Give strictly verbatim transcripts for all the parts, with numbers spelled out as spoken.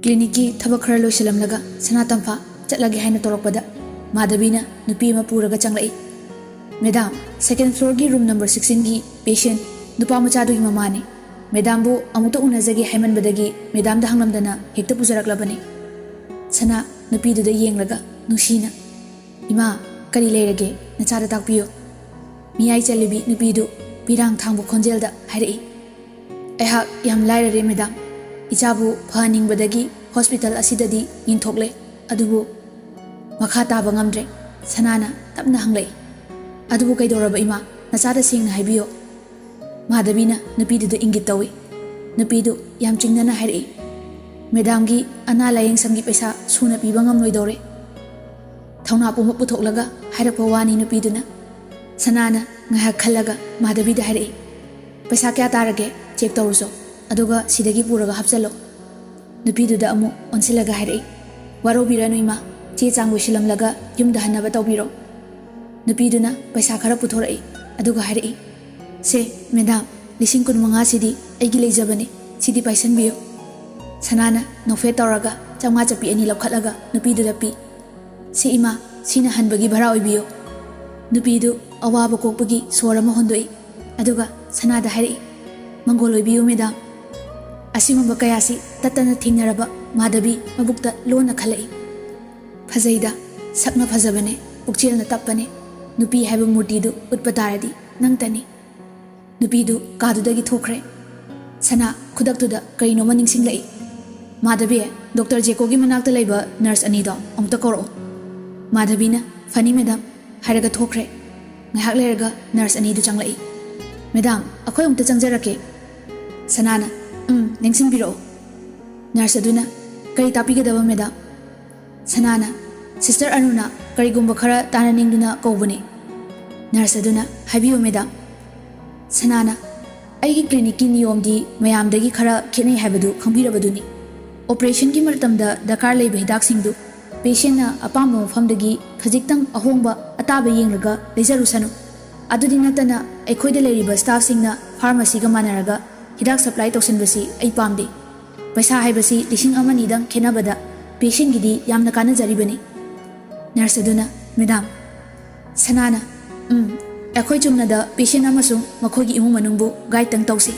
ꯀ꯭ꯂꯤꯅꯤꯛꯀꯤ ꯊꯕꯛ ꯈꯔ ꯂꯣꯏꯁꯤꯜꯂꯝꯂꯒ ꯁꯅꯥ ꯇꯝꯐꯥ ꯆꯠꯂꯒꯦ ꯍꯥꯏꯅ ꯇꯧꯔꯛꯄꯗ ꯃꯥꯙꯕꯤꯅ ꯅꯨꯄꯤ ꯑꯃ ꯄꯨꯔꯒ ꯆꯪꯂꯛꯏ꯫ "ꯃꯦꯗꯥꯝ, ꯁꯦꯀꯦꯟ ꯐ꯭ꯂꯣꯔꯒꯤ ꯔꯨꯝ ꯅꯝꯕꯔ ꯁꯤꯛꯁꯇꯤꯟꯒꯤ ꯄꯦꯁꯦꯟ ꯅꯨꯄꯥ ꯃꯆꯥꯗꯨꯒꯤ ꯃꯃꯥꯅꯤ꯫ ꯃꯦꯗꯥꯝꯕꯨ ꯑꯃꯨꯛꯇ ꯎꯅꯖꯒꯦ ꯍꯥꯏꯃꯟꯕꯗꯒꯤ ꯃꯦꯗꯥꯝꯗ ꯍꯪꯂꯝꯗꯅ ꯍꯦꯛꯇ ꯄꯨꯖꯔꯛꯂꯕꯅꯤ꯫" ꯁꯅꯥ ꯅꯨꯄꯤꯗꯨꯗ ꯌꯦꯡꯂꯒ ꯅꯨꯡꯁꯤꯅ, "ꯏꯃꯥ, ꯀꯔꯤ ꯂꯩꯔꯒꯦ? ꯅꯆꯥꯗ ꯇꯥꯛꯄꯤꯌꯨ꯫" ꯃꯤꯌꯥꯏ ꯆꯜꯂꯤꯕꯤ ꯅꯨꯄꯤꯗꯨ ꯄꯤꯔꯥꯡ ꯊꯥꯡꯕ ꯈꯣꯟꯖꯦꯜꯗ ꯍꯥꯏꯔꯛꯏ꯫ "ꯑꯩꯍꯥꯛ ꯌꯥꯝ ꯂꯥꯏꯔꯔꯦ ꯃꯦꯗꯥꯝ꯫ ꯏꯆꯥꯕꯨ ꯐꯍꯟꯅꯤꯡꯕꯗꯒꯤ ꯍꯣꯁꯄꯤꯇꯥꯜ ꯑꯁꯤꯗꯗꯤ ꯌꯦꯡꯊꯣꯛꯂꯦ, ꯑꯗꯨꯕꯨ ꯃꯈꯥ ꯇꯥꯕ ꯉꯝꯗ꯭ꯔꯦ꯫" ꯁꯅꯥꯅ ꯇꯞꯅ ꯍꯪꯂꯛꯏ꯫ "ꯑꯗꯨꯕꯨ ꯀꯩꯗꯧꯔꯕ ꯏꯃꯥ? ꯅꯆꯥꯗ ꯁꯦꯡꯅ ꯍꯥꯏꯕꯤꯌꯨ꯫" ꯃꯥꯙꯕꯤꯅ ꯅꯨꯄꯤꯗꯨꯗ ꯏꯪꯒꯤꯠ ꯇꯧꯏ꯫ ꯅꯨꯄꯤꯗꯨ ꯌꯥꯝ ꯆꯤꯡꯅꯅ ꯍꯥꯏꯔꯛꯏ, "ꯃꯦꯗꯥꯝꯒꯤ ꯑꯅꯥ ꯂꯥꯌꯦꯡꯁꯪꯒꯤ ꯄꯩꯁꯥ ꯁꯨꯅ ꯄꯤꯕ ꯉꯝꯂꯣꯏꯗꯧꯔꯦ꯫" ꯊꯧꯅꯥ ꯄꯨꯝꯕ ꯄꯨꯊꯣꯛꯂꯒ ꯍꯥꯏꯔꯛꯄ ꯋꯥꯅꯤ ꯅꯨꯄꯤꯗꯨꯅ꯫ ꯁꯅꯥꯅ ꯉꯥꯏꯍꯥꯛ ꯈꯜꯂꯒ ꯃꯥꯙꯕꯤꯗ ꯍꯥꯏꯔꯛꯏ, "ꯄꯩꯁꯥ ꯀꯌꯥ ꯇꯥꯔꯒꯦ ꯆꯦꯛ ꯇꯧꯔꯨꯆꯣ, ꯑꯗꯨꯒ ꯁꯤꯗꯒꯤ ꯄꯨꯔꯒ ꯍꯥꯞꯆꯜꯂꯣ꯫" ꯅꯨꯄꯤꯗꯨꯗ ꯑꯃꯨꯛ ꯑꯣꯟꯁꯤꯜꯂꯒ ꯍꯥꯏꯔꯛꯏ, "ꯋꯥꯔꯧꯕꯤꯔꯅꯨ ꯏꯃꯥ, ꯆꯦ ꯆꯥꯡ ꯂꯣꯏꯁꯤꯜꯂꯝꯂꯒ ꯌꯨꯝꯗ ꯍꯟꯅꯕ ꯇꯧꯕꯤꯔꯣ꯫" ꯅꯨꯄꯤꯗꯨꯅ ꯄꯩꯁꯥ ꯈꯔ ꯄꯨꯊꯣꯔꯛꯏ, ꯑꯗꯨꯒ ꯍꯥꯏꯔꯛꯏ, "ꯁꯦ ꯃꯦꯗꯥꯝ, ꯂꯤꯁꯤꯡ ꯀꯨꯟꯃꯉꯥꯁꯤꯗꯤ ꯑꯩꯒꯤ ꯂꯩꯖꯕꯅꯤ, ꯁꯤꯗꯤ ꯄꯥꯏꯁꯟꯕꯤꯌꯨ꯫" ꯁꯅꯥꯅ ꯅꯣꯛꯐꯦꯠ ꯇꯧꯔꯒ ꯆꯥꯝꯃꯉꯥ ꯆꯞꯄꯤ ꯑꯅꯤ ꯂꯧꯈꯠꯂꯒ ꯅꯨꯄꯤꯗꯨꯗ ꯄꯤ꯫ "ꯁꯤ ꯏꯃꯥ, ꯁꯤꯅ ꯍꯟꯕꯒꯤ ꯚꯔꯥ ꯑꯣꯏꯕꯤꯌꯨ꯫" ꯅꯨꯄꯤꯗꯨ ꯑꯋꯥꯕ ꯀꯣꯛꯄꯒꯤ ꯁꯣꯔ ꯑꯃ ꯍꯣꯟꯗꯣꯛꯏ, ꯑꯗꯨꯒ ꯁꯅꯥꯗ ꯍꯥꯏꯔꯛꯏ, "ꯃꯪꯒꯣꯜ ꯑꯣꯏꯕꯤꯌꯨ ꯃꯦꯗꯥꯝ꯫" ꯑꯁꯤꯒꯨꯝꯕ ꯀꯌꯥꯁꯤ ꯇꯠꯇꯅ ꯊꯦꯡꯅꯔꯕ ꯃꯥꯙꯕꯤ ꯃꯕꯨꯛꯇ ꯂꯣꯟꯅ ꯈꯜꯂꯛꯏ꯫ "ꯐꯖꯩꯗ, ꯁꯛꯅ ꯐꯖꯕꯅꯦ, ꯄꯨꯛꯆꯦꯜꯅ ꯇꯞꯄꯅꯦ, ꯅꯨꯄꯤ ꯍꯥꯏꯕ ꯃꯨꯔꯇꯤꯗꯨ ꯎꯠꯄ ꯇꯥꯔꯗꯤ ꯅꯪꯇꯅꯤ꯫" ꯅꯨꯄꯤꯗꯨ ꯀꯥꯗꯨꯗꯒꯤ ꯊꯣꯛꯈ꯭ꯔꯦ꯫ ꯁꯅꯥ ꯈꯨꯗꯛꯇꯨꯗ ꯀꯔꯤꯅꯣꯃ ꯅꯤꯡꯁꯤꯡꯂꯛꯏ꯫ "ꯃꯥꯙꯕꯤ, ꯗꯣꯛꯇꯔ ꯖꯦꯀꯣꯒꯤ ꯃꯅꯥꯛꯇ ꯂꯩꯕ ꯅꯔꯁ ꯑꯅꯤꯗꯣ ꯑꯃꯨꯛꯇ ꯀꯧꯔꯛꯑꯣ꯫" ꯃꯥꯙꯕꯤꯅ, "ꯐꯅꯤ ꯃꯦꯗꯥꯝ" ꯍꯥꯏꯔꯒ ꯊꯣꯛꯈ꯭ꯔꯦ꯫ ꯉꯥꯏꯍꯥꯛ ꯂꯩꯔꯒ ꯅꯔꯁ ꯑꯅꯤꯗꯨ ꯆꯪꯂꯛꯏ꯫ "ꯃꯦꯗꯥꯝ, ꯑꯩꯈꯣꯏ ꯑꯃꯨꯛꯇ ꯆꯪꯖꯔꯛꯀꯦ꯫" ꯁꯅꯥꯅ, "ꯎꯝ, ꯅꯤꯡꯁꯤꯡꯕꯤꯔꯛꯑꯣ꯫" ꯅꯔꯁ ꯑꯗꯨꯅ, "ꯀꯔꯤ ꯇꯥꯛꯄꯤꯒꯗꯕ ꯃꯦꯗꯥꯝ?" ꯁꯅꯥꯅ, "ꯁꯤꯁꯇꯔ ꯑꯔꯨꯅꯥ ꯀꯔꯤꯒꯨꯝꯕ ꯈꯔ ꯇꯥꯟꯅꯅꯤꯡꯗꯨꯅ ꯀꯧꯕꯅꯤ꯫" ꯅꯔꯁ ꯑꯗꯨꯅ, "ꯍꯥꯏꯕꯤꯌꯨ ꯃꯦꯗꯥꯝ꯫" ꯁꯅꯥꯅ, "ꯑꯩꯒꯤ ꯀ꯭ꯂꯤꯅꯤꯛꯀꯤ ꯅꯤꯌꯣꯝꯗꯤ ꯃꯌꯥꯝꯗꯒꯤ ꯈꯔ ꯈꯦꯠꯅꯩ ꯍꯥꯏꯕꯗꯨ ꯈꯪꯕꯤꯔꯕꯗꯨꯅꯤ꯫ ꯑꯣꯄꯔꯦꯁꯟꯒꯤ ꯃꯇꯝꯗ ꯗꯔꯀꯥꯔ ꯂꯩꯕ ꯍꯤꯗꯥꯛꯁꯤꯡꯗꯨ ꯄꯦꯁꯦꯟꯅ ꯑꯄꯥꯝꯕ ꯃꯐꯝꯗꯒꯤ ꯈꯖꯤꯛꯇꯪ ꯑꯍꯣꯡꯕ ꯑꯇꯥꯕ ꯌꯦꯡꯂꯒ ꯂꯩꯖꯔꯨꯁꯅꯨ꯫ ꯑꯗꯨꯗꯤ ꯅꯠꯇꯅ ꯑꯩꯈꯣꯏꯗ ꯂꯩꯔꯤꯕ ꯁ꯭ꯇꯥꯐꯁꯤꯡꯅ ꯐꯥꯔꯃꯥꯁꯤꯒ ꯃꯥꯟꯅꯔꯒ ꯍꯤꯗꯥꯛ ꯁꯄ꯭ꯂꯥꯏ ꯇꯧꯁꯤꯟꯕꯁꯤ ꯑꯩ ꯄꯥꯝꯗꯦ꯫" ꯄꯩꯁꯥ ꯍꯥꯏꯕꯁꯤ ꯂꯤꯁꯤꯡ ꯑꯃ ꯑꯅꯤꯗꯪ ꯈꯦꯠꯅꯕꯗ ꯄꯦꯁꯦꯟꯒꯤꯗꯤ ꯌꯥꯝꯅ ꯀꯥꯟꯅꯖꯔꯤꯕꯅꯤ꯫ ꯅꯔꯁ ꯑꯗꯨꯅ, "ꯃꯦꯗꯥꯝ," ꯁꯅꯥꯅ, "ꯎꯝ, ꯑꯩꯈꯣꯏ ꯆꯨꯝꯅꯗ ꯄꯦꯁꯦꯟ ꯑꯃꯁꯨꯡ ꯃꯈꯣꯏꯒꯤ ꯏꯃꯨꯡ ꯃꯅꯨꯡꯕꯨ ꯒꯥꯏꯗꯇꯪ ꯇꯧꯁꯤ꯫"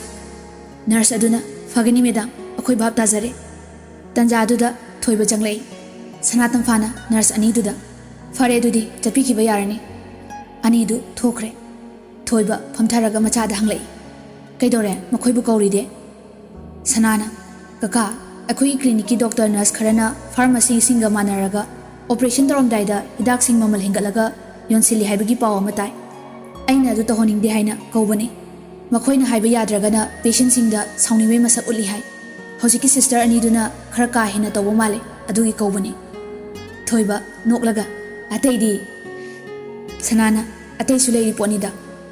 ꯅꯔꯁ ꯑꯗꯨꯅ, "ꯐꯒꯅꯤ ꯃꯦꯗꯥꯝ, ꯑꯩꯈꯣꯏ ꯚꯥꯞ ꯇꯥꯖꯔꯦ꯫" ꯇꯟꯖꯥ ꯑꯗꯨꯗ ꯊꯣꯏꯕ ꯆꯪꯂꯛꯏ꯫ ꯁꯅꯥ ꯇꯝꯐꯥꯅ ꯅꯔꯁ ꯑꯅꯤꯗꯨꯗ, "ꯐꯔꯦ, ꯑꯗꯨꯗꯤ ꯆꯠꯄꯤꯈꯤꯕ ꯌꯥꯔꯅꯤ꯫" ꯑꯅꯤꯗꯨ ꯊꯣꯛꯈ꯭ꯔꯦ꯫ ꯊꯣꯏꯕ ꯐꯝꯊꯔꯒ ꯃꯆꯥꯗ ꯍꯪꯂꯛꯏ, "ꯀꯩꯗꯧꯔꯦ? ꯃꯈꯣꯏꯕꯨ ꯀꯧꯔꯤꯗꯦ?" ꯁꯅꯥꯅ, "ꯀꯀꯥ, ꯑꯩꯈꯣꯏꯒꯤ ꯀ꯭ꯂꯤꯅꯤꯛꯀꯤ ꯗꯣꯛꯇꯔ ꯅꯔꯁ ꯈꯔꯅ ꯐꯥꯔꯃꯥꯁꯤꯁꯤꯡꯒ ꯃꯥꯟꯅꯔꯒ ꯑꯣꯄꯔꯦꯁꯟ ꯇꯧꯔꯝꯗꯥꯏꯗ ꯍꯤꯗꯥꯛꯁꯤꯡ ꯃꯃꯜ ꯍꯦꯟꯒꯠꯂꯒ ꯌꯣꯟꯁꯤꯜꯂꯤ ꯍꯥꯏꯕꯒꯤ ꯄꯥꯎ ꯑꯃ ꯇꯥꯏ꯫ ꯑꯩꯅ ꯑꯗꯨ ꯇꯧꯍꯟꯅꯤꯡꯗꯦ ꯍꯥꯏꯅ ꯀꯧꯕꯅꯤ꯫ ꯃꯈꯣꯏꯅ ꯍꯥꯏꯕ ꯌꯥꯗ꯭ꯔꯒꯅ ꯄꯦꯁꯦꯟꯁꯤꯡꯗ ꯁꯥꯎꯅꯤꯡꯕꯩ ꯃꯁꯛ ꯎꯠꯂꯤ ꯍꯥꯏ꯫ ꯍꯧꯖꯤꯛꯀꯤ ꯁꯤꯁꯇꯔ ꯑꯅꯤꯗꯨꯅ ꯈꯔ ꯀꯥ ꯍꯦꯟꯅ ꯇꯧꯕ ꯃꯥꯜꯂꯦ, ꯑꯗꯨꯒꯤ ꯀꯧꯕꯅꯤ꯫" ꯊꯣꯏꯕ ꯅꯣꯛꯂꯒ, "ꯑꯇꯩꯗꯤ?" ꯁꯅꯥꯅ, "ꯑꯇꯩꯁꯨ ꯂꯩꯔꯤ ꯄꯣꯠꯅꯤꯗ꯫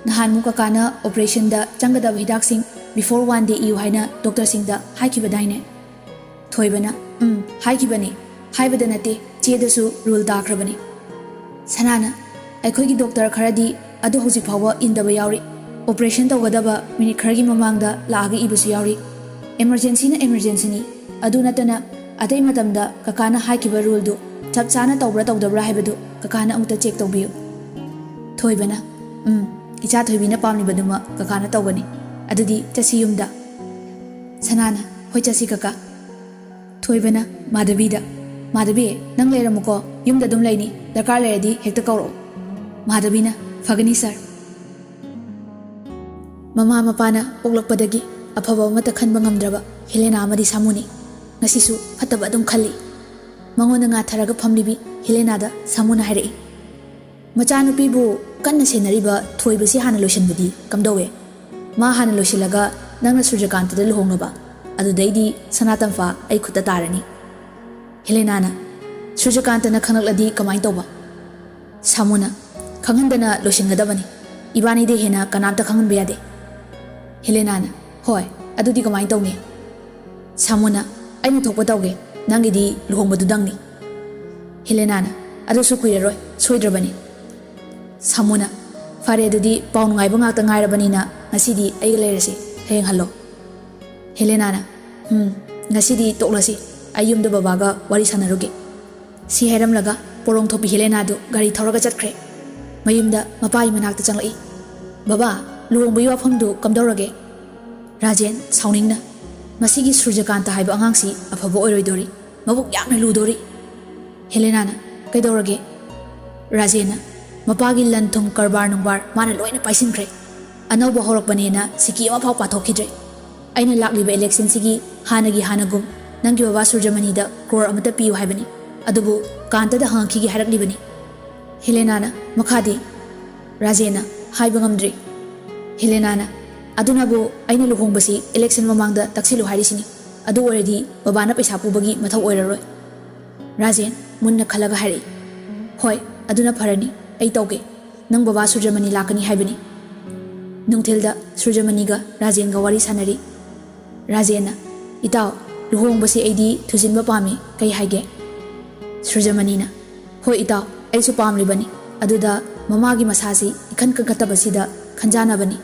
ꯅꯍꯥꯟꯃꯨꯛ ꯀꯀꯥꯅ ꯑꯣꯄꯔꯦꯁꯟꯗ ꯆꯪꯒꯗꯕ ꯍꯤꯗꯥꯛꯁꯤꯡ before one day ꯏꯌꯨ ꯍꯥꯏꯅ ꯗꯣꯛꯇꯔꯁꯤꯡꯗ ꯍꯥꯏꯈꯤꯕꯗꯥꯏꯅꯦ?" ꯊꯣꯏꯕꯅ, "ꯎꯝ, ꯍꯥꯏꯈꯤꯕꯅꯤ꯫ ꯍꯥꯏꯕꯗ ꯅꯠꯇꯦ, ꯆꯦꯗꯁꯨ ꯔꯨꯜ ꯇꯥꯈ꯭ꯔꯕꯅꯤ꯫" ꯁꯅꯥꯅ, "ꯑꯩꯈꯣꯏꯒꯤ ꯗꯣꯛꯇꯔ ꯈꯔꯗꯤ ꯑꯗꯨ ꯍꯧꯖꯤꯛ ꯐꯥꯎꯕ ꯏꯟꯗꯕ ꯌꯥꯎꯔꯤ꯫ ꯑꯣꯄꯔꯦꯁꯟ ꯇꯧꯒꯗꯕ ꯃꯤꯅꯤꯠ ꯈꯔꯒꯤ ꯃꯃꯥꯡꯗ ꯂꯥꯛꯑꯒ ꯏꯕꯁꯨ ꯌꯥꯎꯔꯤ꯫ ꯏꯃꯔꯖꯦꯟꯁꯤꯅ ꯏꯃꯔꯖꯦꯟꯁꯤꯅꯤ꯫ ꯑꯗꯨ ꯅꯠꯇꯅ ꯑꯇꯩ ꯃꯇꯝꯗ ꯀꯀꯥꯅ ꯍꯥꯏꯈꯤꯕ ꯔꯨꯜꯗꯨ ꯆꯞ ꯆꯥꯅ ꯇꯧꯕ꯭ꯔꯥ ꯇꯧꯗꯕ꯭ꯔꯥ ꯍꯥꯏꯕꯗꯨ ꯀꯀꯥꯅ ꯑꯃꯨꯛꯇ ꯆꯦꯛ ꯇꯧꯕꯤꯌꯨ꯫" ꯊꯣꯏꯕꯅ, "ꯎꯝ, ꯏꯆꯥ ꯊꯣꯏꯕꯤꯅ ꯄꯥꯝꯂꯤꯕꯗꯨꯃꯛ ꯀꯀꯥꯅ ꯇꯧꯒꯅꯤ꯫ ꯑꯗꯨꯗꯤ ꯆꯠꯁꯤ ꯌꯨꯝꯗ꯫" ꯁꯅꯥꯅ, "ꯍꯣꯏ, ꯆꯠꯁꯤ ꯀꯀꯥ꯫" ꯊꯣꯏꯕꯅ ꯃꯥꯙꯕꯤꯗ, "ꯃꯥꯙꯕꯤ, ꯅꯪ ꯂꯩꯔꯝꯃꯨꯀꯣ, ꯌꯨꯝꯗ ꯑꯗꯨꯝ ꯂꯩꯅꯤ, ꯗꯔꯀꯥꯔ ꯂꯩꯔꯗꯤ ꯍꯦꯛꯇ ꯀꯧꯔꯛꯑꯣ꯫" ꯃꯥꯙꯕꯤꯅ, "ꯐꯒꯅꯤ ꯁꯥꯔ꯫" ꯃꯃꯥ ꯃꯄꯥꯅ ꯄꯣꯛꯂꯛꯄꯗꯒꯤ ꯑꯐꯕ ꯑꯃꯠꯇ ꯈꯟꯕ ꯉꯝꯗ꯭ꯔꯕ ꯍꯦꯂꯦꯅꯥ ꯑꯃꯗꯤ ꯁꯥꯃꯨꯅꯤ꯫ ꯉꯁꯤꯁꯨ ꯐꯠꯇꯕ ꯑꯗꯨꯝ ꯈꯜꯂꯤ꯫ ꯃꯉꯣꯟꯗ ꯉꯥꯊꯔꯒ ꯐꯝꯂꯤꯕꯤ ꯍꯦꯂꯦꯅꯥꯗ ꯁꯥꯃꯨꯅ ꯍꯥꯏꯔꯛꯏ, "ꯃꯆꯥꯅꯨꯄꯤꯕꯨ ꯀꯟꯅ ꯁꯦꯟꯅꯔꯤꯕ ꯊꯣꯏꯕꯁꯤ ꯍꯥꯟꯅ ꯂꯣꯏꯁꯤꯟꯕꯗꯤ ꯀꯝꯗꯧꯋꯦ? ꯃꯥ ꯍꯥꯟꯅ ꯂꯣꯏꯁꯤꯜꯂꯒ ꯅꯪꯅ ꯁꯨꯔꯖꯀꯥꯟꯇꯗ ꯂꯨꯍꯣꯡꯅꯕ, ꯑꯗꯨꯗꯩꯗꯤ ꯁꯅꯥꯇꯝꯐꯥ ꯑꯩ ꯈꯨꯠꯇ ꯇꯥꯔꯅꯤ꯫" ꯍꯦꯂꯦꯅꯥꯅ, "ꯁꯨꯔꯖꯀꯥꯟꯇꯅ ꯈꯪꯂꯛꯂꯗꯤ ꯀꯃꯥꯏꯅ ꯇꯧꯕ?" ꯁꯥꯃꯨꯅ, "ꯈꯪꯍꯟꯗꯅ ꯂꯣꯏꯁꯤꯟꯒꯗꯕꯅꯤ꯫ ꯏꯕꯥꯅꯤꯗꯩ ꯍꯦꯟꯅ ꯀꯅꯥꯝꯇ ꯈꯪꯍꯟꯕ ꯌꯥꯗꯦ꯫" ꯍꯦꯂꯦꯅꯥꯅ, "ꯍꯣꯏ, ꯑꯗꯨꯗꯤ ꯀꯃꯥꯏꯅ ꯇꯧꯅꯤ?" ꯁꯥꯃꯨꯅ, "ꯑꯩꯅ ꯊꯣꯛꯄ ꯇꯧꯒꯦ, ꯅꯪꯒꯤꯗꯤ ꯂꯨꯍꯣꯡꯕꯗꯨꯗꯪꯅꯤ꯫" ꯍꯦꯂꯦꯅꯥꯅ, "ꯑꯗꯨꯁꯨ ꯀꯨꯏꯔꯔꯣꯏ, ꯁꯣꯏꯗ꯭ꯔꯕꯅꯤ꯫" ꯁꯥꯃꯨꯅ, "ꯐꯔꯦ, ꯑꯗꯨꯗꯤ ꯄꯥꯎ ꯅꯨꯡꯉꯥꯏꯕ ꯉꯥꯛꯇ ꯉꯥꯏꯔꯕꯅꯤꯅ ꯉꯁꯤꯗꯤ ꯑꯩꯒ ꯂꯩꯔꯁꯤ, ꯍꯌꯦꯡ ꯍꯜꯂꯣ꯫" ꯍꯦꯂꯦꯅꯥꯅ, "ꯎꯝ, "ꯉꯁꯤꯗꯤ ꯇꯣꯛꯂꯁꯤ, ꯑꯩ ꯌꯨꯝꯗ ꯕꯕꯥꯒ ꯋꯥꯔꯤ ꯁꯥꯟꯅꯔꯨꯒꯦ"꯫ ꯁꯤ ꯍꯥꯏꯔꯝꯂꯒ ꯄꯣꯔꯣꯡ ꯊꯣꯛꯄꯤ ꯍꯦꯂꯦꯅꯥꯗꯨ ꯒꯥꯔꯤ ꯊꯧꯔꯒ ꯆꯠꯈ꯭ꯔꯦ꯫ ꯃꯌꯨꯝꯗ ꯃꯄꯥꯒꯤ ꯃꯅꯥꯛꯇ ꯆꯪꯂꯛꯏ꯫ "ꯕꯕꯥ, ꯂꯨꯍꯣꯡꯕꯒꯤ ꯋꯥꯐꯝꯗꯨ ꯀꯝꯗꯧꯔꯒꯦ?" ꯔꯥꯖꯦꯟ ꯁꯥꯎꯅꯤꯡꯅ, "ꯃꯁꯤꯒꯤ ꯁꯨꯔꯖꯀꯥꯟꯇ ꯍꯥꯏꯕ ꯑꯉꯥꯡꯁꯤ ꯑꯐꯕ ꯑꯣꯏꯔꯣꯏꯗꯣꯔꯤ, ꯃꯕꯨꯛ ꯌꯥꯝꯅ ꯂꯨꯗꯣꯔꯤ"꯫ ꯍꯦꯂꯦꯅꯥꯅ, "ꯀꯩꯗꯧꯔꯒꯦ?" ꯔꯥꯖꯦꯟꯅ, "ꯃꯄꯥꯒꯤ ꯂꯟ ꯊꯨꯝ ꯀꯔꯕꯥꯔ ꯅꯨꯡꯕꯥꯔ ꯃꯥꯅ ꯂꯣꯏꯅ ꯄꯥꯏꯁꯤꯟꯈ꯭ꯔꯦ꯫ ꯑꯅꯧꯕ ꯍꯧꯔꯛꯄꯅꯦꯅ ꯁꯤꯀꯤ ꯑꯃꯐꯥꯎ ꯄꯥꯊꯣꯛꯈꯤꯗ꯭ꯔꯦ꯫ ꯑꯩꯅ ꯂꯥꯛꯂꯤꯕ ꯏꯂꯦꯛꯁꯟꯁꯤꯒꯤ ꯍꯥꯟꯅꯒꯤ ꯍꯥꯟꯅꯒꯨꯝ ꯅꯪꯒꯤ ꯕꯕꯥ ꯁꯨꯔꯖꯃꯅꯤꯗ ꯀ꯭ꯔꯣꯔ ꯑꯃꯠꯇ ꯄꯤꯌꯨ ꯍꯥꯏꯕꯅꯤ꯫ ꯑꯗꯨꯕꯨ ꯀꯥꯟꯇꯗ ꯍꯪꯉꯛꯈꯤꯒꯦ ꯍꯥꯏꯔꯛꯂꯤꯕꯅꯤ"꯫ ꯍꯦꯂꯦꯅꯥꯅ, "ꯃꯈꯥꯗꯤ?" ꯔꯥꯖꯦꯟꯅ, "ꯍꯥꯏꯕ ꯉꯝꯗ꯭ꯔꯤ"꯫ ꯍꯦꯂꯦꯅꯥꯅ, "ꯑꯗꯨꯅꯕꯨ ꯑꯩꯅ ꯂꯨꯍꯣꯡꯕꯁꯤ ꯏꯂꯦꯛꯁꯟ ꯃꯃꯥꯡꯗ ꯇꯛꯁꯤꯜꯂꯨ ꯍꯥꯏꯔꯤꯁꯤꯅꯤ꯫ ꯑꯗꯨ ꯑꯣꯏꯔꯗꯤ ꯕꯕꯥꯅ ꯄꯩꯁꯥ ꯄꯨꯕꯒꯤ ꯃꯊꯧ ꯑꯣꯏꯔꯔꯣꯏ"꯫ ꯔꯥꯖꯦꯟ ꯃꯨꯟꯅ ꯈꯜꯂꯒ ꯍꯥꯏꯔꯛꯏ, "ꯍꯣꯏ, ꯑꯗꯨꯅ ꯐꯔꯅꯤ, ꯑꯩ ꯇꯧꯒꯦ꯫ ꯅꯪ ꯕꯕꯥ ꯁꯨꯔꯖꯃꯅꯤ ꯂꯥꯛꯀꯅꯤ ꯍꯥꯏꯕꯅꯤ"꯫ ꯅꯨꯡꯊꯤꯜꯗ ꯁꯨꯔꯖꯃꯅꯤꯒ ꯔꯥꯖꯦꯟꯒ ꯋꯥꯔꯤ ꯁꯥꯟꯅꯔꯤ꯫ ꯔꯥꯖꯦꯟꯅ, "ꯏꯇꯥꯎ, ꯂꯨꯍꯣꯡꯕꯁꯤ ꯑꯩꯗꯤ ꯊꯨꯖꯤꯟꯕ ꯄꯥꯝꯃꯤ, ꯀꯩ ꯍꯥꯏꯒꯦ?" ꯁꯨꯔꯖꯃꯅꯤꯅ, "ꯍꯣꯏ ꯏꯇꯥꯎ, ꯑꯩꯁꯨ ꯄꯥꯝꯂꯤꯕꯅꯤ꯫ ꯑꯗꯨꯗ ꯃꯃꯥꯒꯤ ꯃꯁꯥꯁꯤ ꯏꯈꯟ ꯀꯟꯈꯠꯇꯕꯁꯤꯗ ꯈꯟꯖꯥꯟꯅꯕꯅꯤ"꯫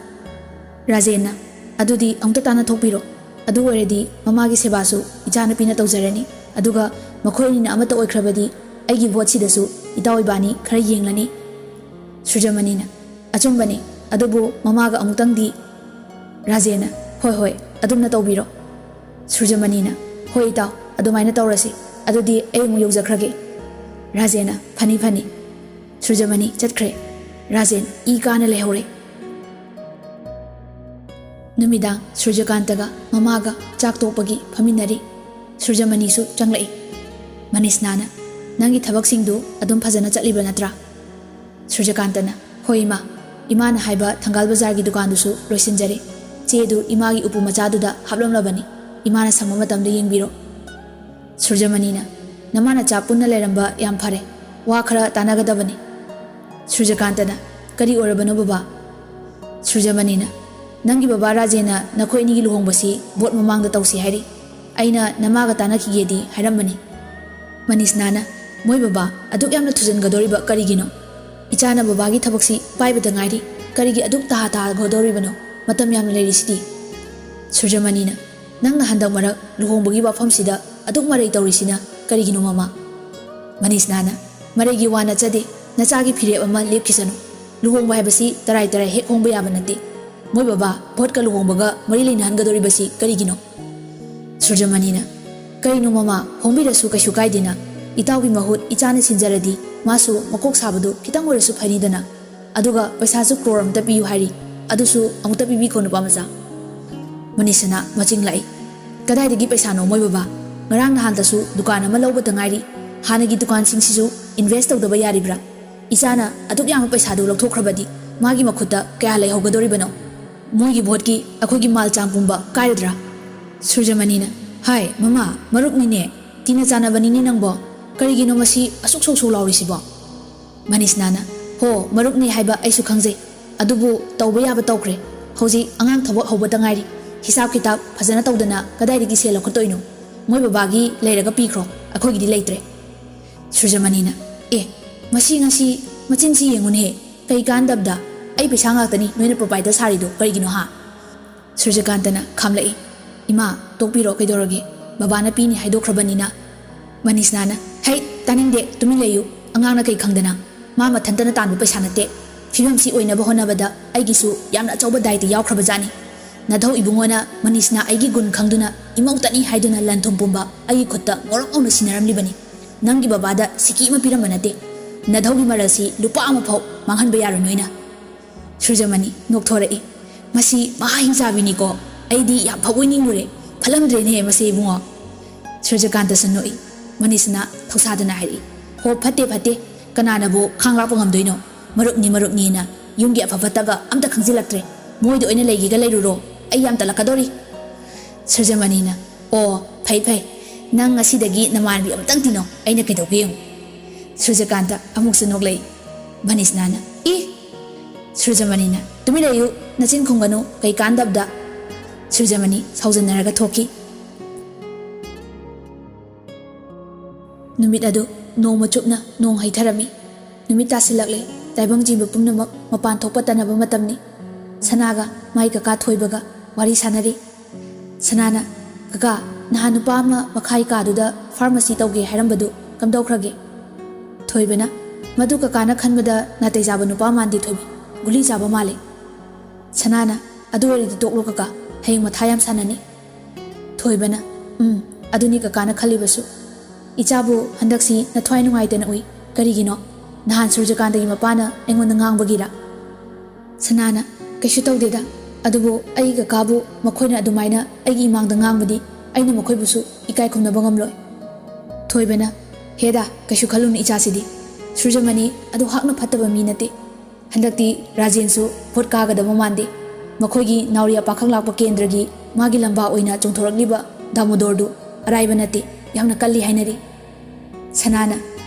ꯔꯥꯖꯦꯟꯅ, "ꯑꯗꯨꯗꯤ ꯑꯃꯨꯛꯇ ꯇꯥꯟꯅ ꯊꯣꯛꯄꯤꯔꯣ꯫ ꯑꯗꯨ ꯑꯣꯏꯔꯗꯤ ꯃꯃꯥꯒꯤ ꯁꯦꯕꯥꯁꯨ ꯏꯆꯥꯅꯨꯄꯤꯅ ꯇꯧꯖꯔꯅꯤ꯫ ꯑꯗꯨꯒ ꯃꯈꯣꯏ ꯑꯅꯤꯅ ꯑꯃꯠꯇ ꯑꯣꯏꯈ꯭ꯔꯕꯗꯤ ꯑꯩꯒꯤ ꯚꯣꯠꯁꯤꯗꯁꯨ ꯏꯇꯥꯎ ꯏꯕꯥꯅꯤ ꯈꯔ ꯌꯦꯡꯂꯅꯤ"꯫ ꯁꯨꯔꯖꯃꯅꯤꯅ, "ꯑꯆꯨꯝꯕꯅꯤ, ꯑꯗꯨꯕꯨ ꯃꯃꯥꯒ ꯑꯃꯨꯛꯇꯪꯗꯤ"꯫ ꯔꯥꯖꯦꯟꯅ, "ꯍꯣꯏ ꯍꯣꯏ, ꯑꯗꯨꯝꯅ ꯇꯧꯕꯤꯔꯣ"꯫ ꯁꯨꯔꯖꯃꯅꯤꯅ, "ꯍꯣꯏ ꯏꯇꯥꯎ, ꯑꯗꯨꯃꯥꯏꯅ ꯇꯧꯔꯁꯤ꯫ ꯑꯗꯨꯗꯤ ꯑꯩ ꯑꯃꯨꯛ ꯌꯧꯖꯈ꯭ꯔꯒꯦ"꯫ ꯔꯥꯖꯦꯟꯅ, "ꯐꯅꯤ ꯐꯅꯤ"꯫ ꯁꯨꯔꯖꯃꯅꯤ ꯆꯠꯈ꯭ꯔꯦ꯫ ꯔꯥꯖꯦꯟ ꯏ ꯀꯥꯅ ꯂꯩꯍꯧꯔꯦ꯫ ꯅꯨꯃꯤꯗꯥꯡ ꯁꯨꯔꯖꯀꯥꯟꯇꯒ ꯃꯃꯥꯒ ꯆꯥꯛ ꯇꯣꯛꯄꯒꯤ ꯐꯝꯃꯤꯟꯅꯔꯤ꯫ ꯁꯨꯔꯖꯃꯅꯤꯁꯨ ꯆꯪꯂꯛꯏ꯫ ꯃꯅꯤꯁꯅꯥꯅ, "ꯅꯪꯒꯤ ꯊꯕꯛꯁꯤꯡꯗꯨ ꯑꯗꯨꯝ ꯐꯖꯅ ꯆꯠꯂꯤꯕ ꯅꯠꯇ꯭ꯔꯥ?" ꯁꯨꯔꯖꯀꯥꯟꯇꯅ, "ꯍꯣꯏ ꯏꯃꯥ, ꯏꯃꯥꯅ ꯍꯥꯏꯕ ꯊꯪꯒꯥꯜ ꯕꯖꯥꯔꯒꯤ ꯗꯨꯀꯥꯟꯗꯨꯁꯨ ꯂꯣꯏꯁꯤꯟꯖꯔꯦ꯫ ꯆꯦꯗꯨ ꯏꯃꯥꯒꯤ ꯎꯄꯨ ꯃꯆꯥꯗꯨꯗ ꯍꯥꯞꯂꯝꯂꯕꯅꯤ, ꯏꯃꯥꯅ ꯁꯪꯕ ꯃꯇꯝꯗ ꯌꯦꯡꯕꯤꯔꯣ"꯫ ꯁꯨꯔꯖꯃꯅꯤꯅ, "ꯅꯃꯥ ꯅꯆꯥ ꯄꯨꯟꯅ ꯂꯩꯔꯝꯕ ꯌꯥꯝ ꯐꯔꯦ, ꯋꯥ ꯈꯔ ꯇꯥꯟꯅꯒꯗꯕꯅꯤ"꯫ ꯁꯨꯔꯖꯀꯥꯟꯇꯅ, "ꯀꯔꯤ ꯑꯣꯏꯔꯕꯅꯣ ꯕꯕꯥ?" ꯁꯨꯔꯖꯃꯅꯤꯅ, "ꯅꯪꯒꯤ ꯕꯕꯥ ꯔꯥꯖꯦꯟꯅ ꯅꯈꯣꯏ ꯑꯅꯤꯒꯤ ꯂꯨꯍꯣꯡꯕꯁꯤ ꯚꯣꯠ ꯃꯃꯥꯡꯗ ꯇꯧꯁꯤ ꯍꯥꯏꯔꯤ꯫ ꯑꯩꯅ ꯅꯃꯥꯒ ꯇꯥꯟꯅꯈꯤꯒꯦꯗꯤ ꯍꯥꯏꯔꯝꯕꯅꯤ"꯫ ꯃꯅꯤꯁꯅꯥꯅ, "ꯃꯣꯏ ꯕꯕꯥ, ꯑꯗꯨꯛ ꯌꯥꯝꯅ ꯊꯨꯖꯟꯒꯗꯧꯔꯤꯕ ꯀꯔꯤꯒꯤꯅꯣ? ꯏꯆꯥꯅ ꯕꯕꯥꯒꯤ ꯊꯕꯛꯁꯤ ꯄꯥꯏꯕꯗ ꯉꯥꯏꯔꯤ, ꯀꯔꯤꯒꯤ ꯑꯗꯨꯛ ꯇꯍꯥ ꯇꯍꯥꯒꯗꯧꯔꯤꯕꯅꯣ? ꯃꯇꯝ ꯌꯥꯝꯅ ꯂꯩꯔꯤꯁꯤꯗꯤ"꯫ ꯁꯨꯔꯖꯃꯅꯤꯅ, "ꯅꯪꯅ ꯍꯟꯗꯛ ꯃꯔꯛ ꯂꯨꯍꯣꯡꯕꯒꯤ ꯋꯥꯐꯝꯁꯤꯗ ꯑꯗꯨꯛ ꯃꯔꯩ ꯇꯧꯔꯤꯁꯤꯅ ꯀꯔꯤꯒꯤꯅꯣ, ꯃꯃꯥ?" ꯃꯅꯤꯁꯅꯥꯅ, "ꯃꯔꯩꯒꯤ ꯋꯥ ꯅꯠꯆꯗꯦ, ꯅꯆꯥꯒꯤ ꯐꯤꯔꯦꯞ ꯑꯃ ꯂꯦꯞꯈꯤꯁꯅꯨ꯫ ꯂꯨꯍꯣꯡꯕ ꯍꯥꯏꯕꯁꯤ ꯇꯔꯥꯏ ꯇꯔꯥꯏ ꯍꯦꯛ ꯍꯣꯡꯕ ꯌꯥꯕ ꯅꯠꯇꯦ꯫ ꯃꯣꯏ ꯕꯕꯥ ꯚꯣꯠꯀ ꯂꯨꯍꯣꯡꯕꯒ ꯃꯔꯤ ꯂꯩꯅꯍꯟꯒꯗꯧꯔꯤꯕꯁꯤ ꯀꯔꯤꯒꯤꯅꯣ?" ꯁꯨꯔꯖꯃꯅꯤꯅ, "ꯀꯔꯤꯅꯣ ꯃꯃꯥ, ꯍꯣꯡꯕꯤꯔꯁꯨ ꯀꯩꯁꯨ ꯀꯥꯏꯗꯦꯅ꯫ ꯏꯇꯥꯎꯒꯤ ꯃꯍꯨꯠ ꯏꯆꯥꯅ ꯁꯤꯟꯖꯔꯗꯤ ꯃꯥꯁꯨ ꯃꯀꯣꯛ ꯁꯥꯕꯗꯨ ꯈꯤꯇꯪ ꯑꯣꯏꯔꯁꯨ ꯐꯅꯤꯗꯅ꯫ ꯑꯗꯨꯒ ꯄꯩꯁꯥꯁꯨ ꯀ꯭ꯔꯣꯔ ꯑꯃꯇ ꯄꯤꯌꯨ ꯍꯥꯏꯔꯤ, ꯑꯗꯨꯁꯨ ꯑꯃꯨꯛꯇ ꯄꯤꯕꯤꯈꯣ, ꯅꯨꯄꯥ ꯃꯆꯥ꯫" ꯃꯅꯤꯁꯅꯥ ꯃꯆꯤꯡ ꯂꯥꯛꯏ꯫ "ꯀꯗꯥꯏꯗꯒꯤ ꯄꯩꯁꯥꯅꯣ ꯃꯣꯏ ꯕꯕꯥ? ꯉꯔꯥꯡ ꯅꯍꯥꯟꯗꯁꯨ ꯗꯨꯀꯥꯟ ꯑꯃ ꯂꯧꯕꯇ ꯉꯥꯏꯔꯤ꯫ ꯍꯥꯟꯅꯒꯤ ꯗꯨꯀꯥꯟꯁꯤꯡꯁꯤꯁꯨ ꯏꯟꯚꯦꯁ ꯇꯧꯗꯕ ꯌꯥꯔꯤꯕ꯭ꯔꯥ? ꯏꯆꯥꯅ ꯑꯗꯨꯛ ꯌꯥꯝꯕ ꯄꯩꯁꯥꯗꯨ ꯂꯧꯊꯣꯛꯈ꯭ꯔꯕꯗꯤ ꯃꯥꯒꯤ ꯃꯈꯨꯠꯇ ꯀꯌꯥ ꯂꯩꯍꯧꯒꯗꯧꯔꯤꯕꯅꯣ? ꯃꯣꯏꯒꯤ ꯚꯣꯠꯀꯤ ꯑꯩꯈꯣꯏꯒꯤ ꯃꯥꯜ ꯆꯥꯡ ꯄꯨꯝꯕ ꯀꯥꯏꯔꯗ꯭ꯔꯥ?" ꯁꯨꯔꯖꯃꯅꯤꯅ, "ꯍꯥꯏ ꯃꯃꯥ, ꯃꯔꯨꯞꯅꯤꯅꯦ, ꯇꯤꯟꯅ ꯆꯥꯟꯅꯕꯅꯤꯅꯦ ꯅꯪꯕꯣ꯫ ꯀꯔꯤꯒꯤꯅꯣ ꯃꯁꯤ ꯑꯁꯨꯛ ꯁꯧ ꯁꯧ ꯂꯥꯎꯔꯤꯁꯤꯕꯣ?" ꯃꯅꯤꯁꯅꯥꯅ, "ꯍꯣ, ꯃꯔꯨꯞꯅꯤ ꯍꯥꯏꯕ ꯑꯩꯁꯨ ꯈꯪꯖꯩ꯫ ꯑꯗꯨꯕꯨ ꯇꯧꯕ ꯌꯥꯕ ꯇꯧꯈ꯭ꯔꯦ꯫ ꯍꯧꯖꯤꯛ ꯑꯉꯥꯡ ꯊꯕꯛ ꯍꯧꯕꯇ ꯉꯥꯏꯔꯤ꯫ ꯍꯤꯁꯥꯞ ꯈꯤꯇꯥꯞ ꯐꯖꯅ ꯇꯧꯗꯅ ꯀꯗꯥꯏꯗꯒꯤ ꯁꯦꯜ ꯂꯧꯈꯠꯇꯣꯏꯅꯣ? ꯃꯣꯏ ꯕꯕꯥꯒꯤ ꯂꯩꯔꯒ ꯄꯤꯈ꯭ꯔꯣ, ꯑꯩꯈꯣꯏꯒꯤꯗꯤ ꯂꯩꯇ꯭ꯔꯦ꯫" ꯁꯨꯔꯖꯃꯅꯤꯅ, "ꯑꯦ, ꯃꯁꯤ ꯉꯁꯤ ꯃꯆꯤꯟꯁꯤ ꯌꯦꯡꯉꯨꯅꯦꯍꯦ꯫ ꯀꯩ ꯀꯥꯟꯗꯕꯗ? ꯑꯩ ꯄꯩꯁꯥ ꯉꯥꯛꯇꯅꯤ ꯅꯣꯏꯅ ꯄ꯭ꯔꯣꯄꯥꯏꯇꯔ ꯁꯥꯔꯤꯗꯣ ꯀꯔꯤꯒꯤꯅꯣ ꯍꯥ?" ꯁꯨꯔꯖꯀꯥꯟꯇꯅ ꯈꯥꯝꯂꯛꯏ꯫ "ꯏꯃꯥ, ꯇꯣꯛꯄꯤꯔꯣ, ꯀꯩꯗꯧꯔꯒꯦ? ꯕꯕꯥꯅ ꯄꯤꯅꯤ ꯍꯥꯏꯗꯣꯛꯈ꯭ꯔꯕꯅꯤꯅ꯫" ꯃꯅꯤꯁꯅꯥꯅ, "ꯍꯩ, ꯇꯥꯅꯤꯡꯗꯦ, ꯇꯨꯃꯤꯟ ꯂꯩꯌꯨ꯫ ꯑꯉꯥꯡꯅ ꯀꯩ ꯈꯪꯗꯅ? ꯃꯥ ꯃꯊꯟꯇꯅ ꯇꯥꯟꯕ ꯄꯩꯁꯥ ꯅꯠꯇꯦ꯫ ꯐꯤꯕꯝꯁꯤ ꯑꯣꯏꯅꯕ ꯍꯣꯠꯅꯕꯗ ꯑꯩꯒꯤꯁꯨ ꯌꯥꯝꯅ ꯑꯆꯧꯕ ꯗꯥꯏꯇ ꯌꯥꯎꯈ꯭ꯔꯕꯖꯥꯠꯅꯤ꯫ ꯅꯙꯧ ꯏꯕꯨꯡꯉꯣꯅ ꯃꯅꯤꯁꯅꯥ ꯑꯩꯒꯤ ꯒꯨꯟ ꯈꯪꯗꯨꯅ ꯏꯃꯧꯇꯅꯤ ꯍꯥꯏꯗꯨꯅ ꯂꯟ ꯊꯨꯝ ꯄꯨꯝꯕ ꯑꯩꯒꯤ ꯈꯨꯠꯇ ꯉꯧꯔꯣꯛ ꯉꯧꯅ ꯁꯤꯟꯅꯔꯝꯂꯤꯕꯅꯤ꯫ ꯅꯪꯒꯤ ꯕꯕꯥꯗ ꯁꯤꯀꯤ ꯑꯃ ꯄꯤꯔꯝꯕ ꯅꯠꯇꯦ꯫ ꯅꯙꯧꯒꯤ ꯃꯔꯜꯁꯤ ꯂꯨꯄꯥ ꯑꯃꯐꯥꯎ ꯃꯥꯡꯍꯟꯕ ꯌꯥꯔꯣꯏ ꯅꯣꯏꯅ꯫" ꯁꯨꯔꯖꯃꯅꯤ ꯅꯣꯛꯊꯣꯔꯛꯏ꯫ "ꯃꯁꯤ ꯃꯍꯥ ꯍꯤꯡꯆꯥꯕꯤꯅꯤꯀꯣ꯫ ꯑꯩꯗꯤ ꯌꯥꯝ ꯐꯕꯣꯏ ꯅꯤꯡꯂꯨꯔꯦ꯫ ꯐꯠꯂꯝꯗ꯭ꯔꯦꯅꯦ ꯃꯁꯤ ꯏꯕꯨꯡꯉꯣ꯫" ꯁꯨꯔꯖꯀꯥꯟꯇꯁꯨ ꯅꯣꯛꯏ꯫ ꯃꯅꯤꯁꯅꯥ ꯊꯧꯁꯥꯗꯅ ꯍꯥꯏꯔꯛꯏ, "ꯍꯣ, ꯐꯠꯇꯦ, ꯐꯠꯇꯦ꯫ ꯀꯅꯥꯅꯕꯨ ꯈꯥꯡ ꯂꯥꯛꯄ ꯉꯝꯗꯣꯏꯅꯣ? ꯃꯔꯨꯞꯅꯤ, ꯃꯔꯨꯞꯅꯤꯅ ꯌꯨꯝꯒꯤ ꯑꯐ ꯐꯠꯇꯕ ꯑꯝꯇ ꯈꯪꯖꯤꯜꯂꯛꯇ꯭ꯔꯦ꯫ ꯃꯣꯏꯗ ꯑꯣꯏꯅ ꯂꯩꯒꯦꯒ ꯂꯩꯔꯨꯔꯣ꯫ ꯑꯩ ꯌꯥꯝ ꯇꯜꯂꯛꯀꯗꯧꯔꯤ꯫" ꯁꯨꯔꯖꯃꯅꯤꯅ, "ꯑꯣ, ꯐꯩ, ꯐꯩ꯫ ꯅꯪ ꯉꯁꯤꯗꯒꯤ ꯅꯃꯥꯟꯅꯕꯤ ꯑꯃꯇꯪ ꯇꯤꯟꯅꯧ꯫ ꯑꯩꯅ ꯀꯩꯗꯧꯒꯦ ꯌꯦꯡꯉꯨ꯫" ꯁꯨꯔꯖꯀꯥꯟꯇ ꯑꯃꯨꯛꯁꯨ ꯅꯣꯛꯂꯛꯏ꯫ ꯃꯅꯤꯁꯅꯥꯅ, "ꯏ!" ꯁꯨꯔꯖꯃꯅꯤꯅ, "ꯇꯨꯃꯤꯟ ꯂꯩꯌꯨ, ꯅꯆꯤꯟ ꯈꯨꯝꯒꯅꯨ, ꯀꯩ ꯀꯥꯟꯗꯕꯗ꯫" ꯁꯨꯔꯖꯃꯅꯤ ꯁꯥꯎꯖꯟꯅꯔꯒ ꯊꯣꯛꯈꯤ꯫ ꯅꯨꯃꯤꯠ ꯑꯗꯨ ꯅꯣꯡꯃ ꯆꯨꯞꯅ ꯅꯣꯡ ꯍꯩꯊꯔꯝꯃꯤ꯫ ꯅꯨꯃꯤꯠ ꯇꯥꯁꯤꯜꯂꯛꯂꯦ꯫ ꯇꯥꯏꯕꯪ ꯆꯤꯡꯕ ꯄꯨꯝꯅꯃꯛ ꯃꯄꯥꯟ ꯊꯣꯛꯄ ꯇꯟꯅꯕ ꯃꯇꯝꯅꯤ꯫ ꯁꯅꯥꯒ ꯃꯥꯏ ꯀꯀꯥ ꯊꯣꯏꯕꯒ ꯋꯥꯔꯤ ꯁꯥꯟꯅꯔꯤ꯫ ꯁꯅꯥꯅ, "ꯀꯀꯥ, ꯅꯍꯥꯟ ꯅꯨꯄꯥ ꯑꯃ ꯃꯈꯥꯒꯤ ꯀꯥꯗꯨꯗ ꯐꯥꯔꯃꯥꯁꯤ ꯇꯧꯒꯦ ꯍꯥꯏꯔꯝꯕꯗꯨ ꯀꯝꯗꯧꯈ꯭ꯔꯒꯦ?" ꯊꯣꯏꯕꯅ, "ꯃꯗꯨ ꯀꯀꯥꯅ ꯈꯟꯕꯗ ꯅꯥꯇꯩ ꯆꯥꯕ ꯅꯨꯄꯥ ꯃꯥꯟꯗꯦ ꯊꯣꯏꯕꯤ, ꯒꯨꯂꯤ ꯆꯥꯕ ꯃꯥꯜꯂꯦ꯫" ꯁꯅꯥꯅ, "ꯑꯗꯨ ꯑꯣꯏꯔꯗꯤ ꯇꯣꯛꯂꯣ ꯀꯀꯥ, ꯍꯌꯦꯡ ꯃꯊꯥ ꯌꯥꯝ ꯁꯥꯟꯅꯅꯤ꯫" ꯊꯣꯏꯕꯅ, "ꯎꯝ, ꯑꯗꯨꯅꯤ ꯀꯀꯥꯅ ꯈꯜꯂꯤꯕꯁꯨ꯫ ꯏꯆꯥꯕꯨ ꯍꯟꯗꯛꯁꯤ ꯅꯊ꯭ꯋꯥꯏ ꯅꯨꯡꯉꯥꯏꯇꯅ ꯎꯏ꯫ ꯀꯔꯤꯒꯤꯅꯣ? ꯅꯍꯥꯟ ꯁꯨꯔꯖꯀꯥꯟꯇꯒꯤ ꯃꯄꯥꯅ ꯑꯩꯉꯣꯟꯗ ꯉꯥꯡꯕꯒꯤꯔꯥ?" ꯁꯅꯥꯅ, "ꯀꯩꯁꯨ ꯇꯧꯗꯦꯗ, ꯑꯗꯨꯕꯨ ꯑꯩꯒꯤ ꯀꯀꯥꯕꯨ ꯃꯈꯣꯏꯅ ꯑꯗꯨꯃꯥꯏꯅ ꯑꯩꯒꯤ ꯏꯃꯥꯡꯗ ꯉꯥꯡꯕꯗꯤ ꯑꯩꯅ ꯃꯈꯣꯏꯕꯨꯁꯨ ꯏꯀꯥꯏ ꯈꯨꯝꯅꯕ ꯉꯝꯂꯣꯏ꯫" ꯊꯣꯏꯕꯅ, "ꯍꯦꯗꯥ, ꯀꯩꯁꯨ ꯈꯜꯂꯨꯅꯨ ꯏꯆꯥꯁꯤꯗꯤ꯫ ꯁꯨꯔꯖꯃꯅꯤ ꯑꯗꯨ ꯍꯥꯛꯅ ꯐꯠꯇꯕ ꯃꯤ ꯅꯠꯇꯦ꯫ ꯍꯟꯗꯛꯇꯤ ꯔꯥꯖꯦꯟꯁꯨ ꯚꯣꯠ ꯀꯥꯒꯗꯕ ꯃꯥꯟꯗꯦ꯫ ꯃꯈꯣꯏꯒꯤ ꯅꯥꯎꯔꯤꯌꯥ ꯄꯥꯈꯪ ꯂꯥꯛꯄ ꯀꯦꯟꯗ꯭ꯔꯒꯤ ꯃꯥꯒꯤ ꯂꯝꯕꯥ ꯑꯣꯏꯅ ꯆꯣꯡꯊꯣꯔꯛꯂꯤꯕ ꯗꯥꯃꯣꯗꯣꯔꯗꯨ ꯑꯔꯥꯏꯕ ꯅꯠꯇꯦ, ꯌꯥꯝꯅ ꯀꯜꯂꯤ ꯍꯥꯏꯅꯔꯤ꯫" ꯁꯅꯥꯅ,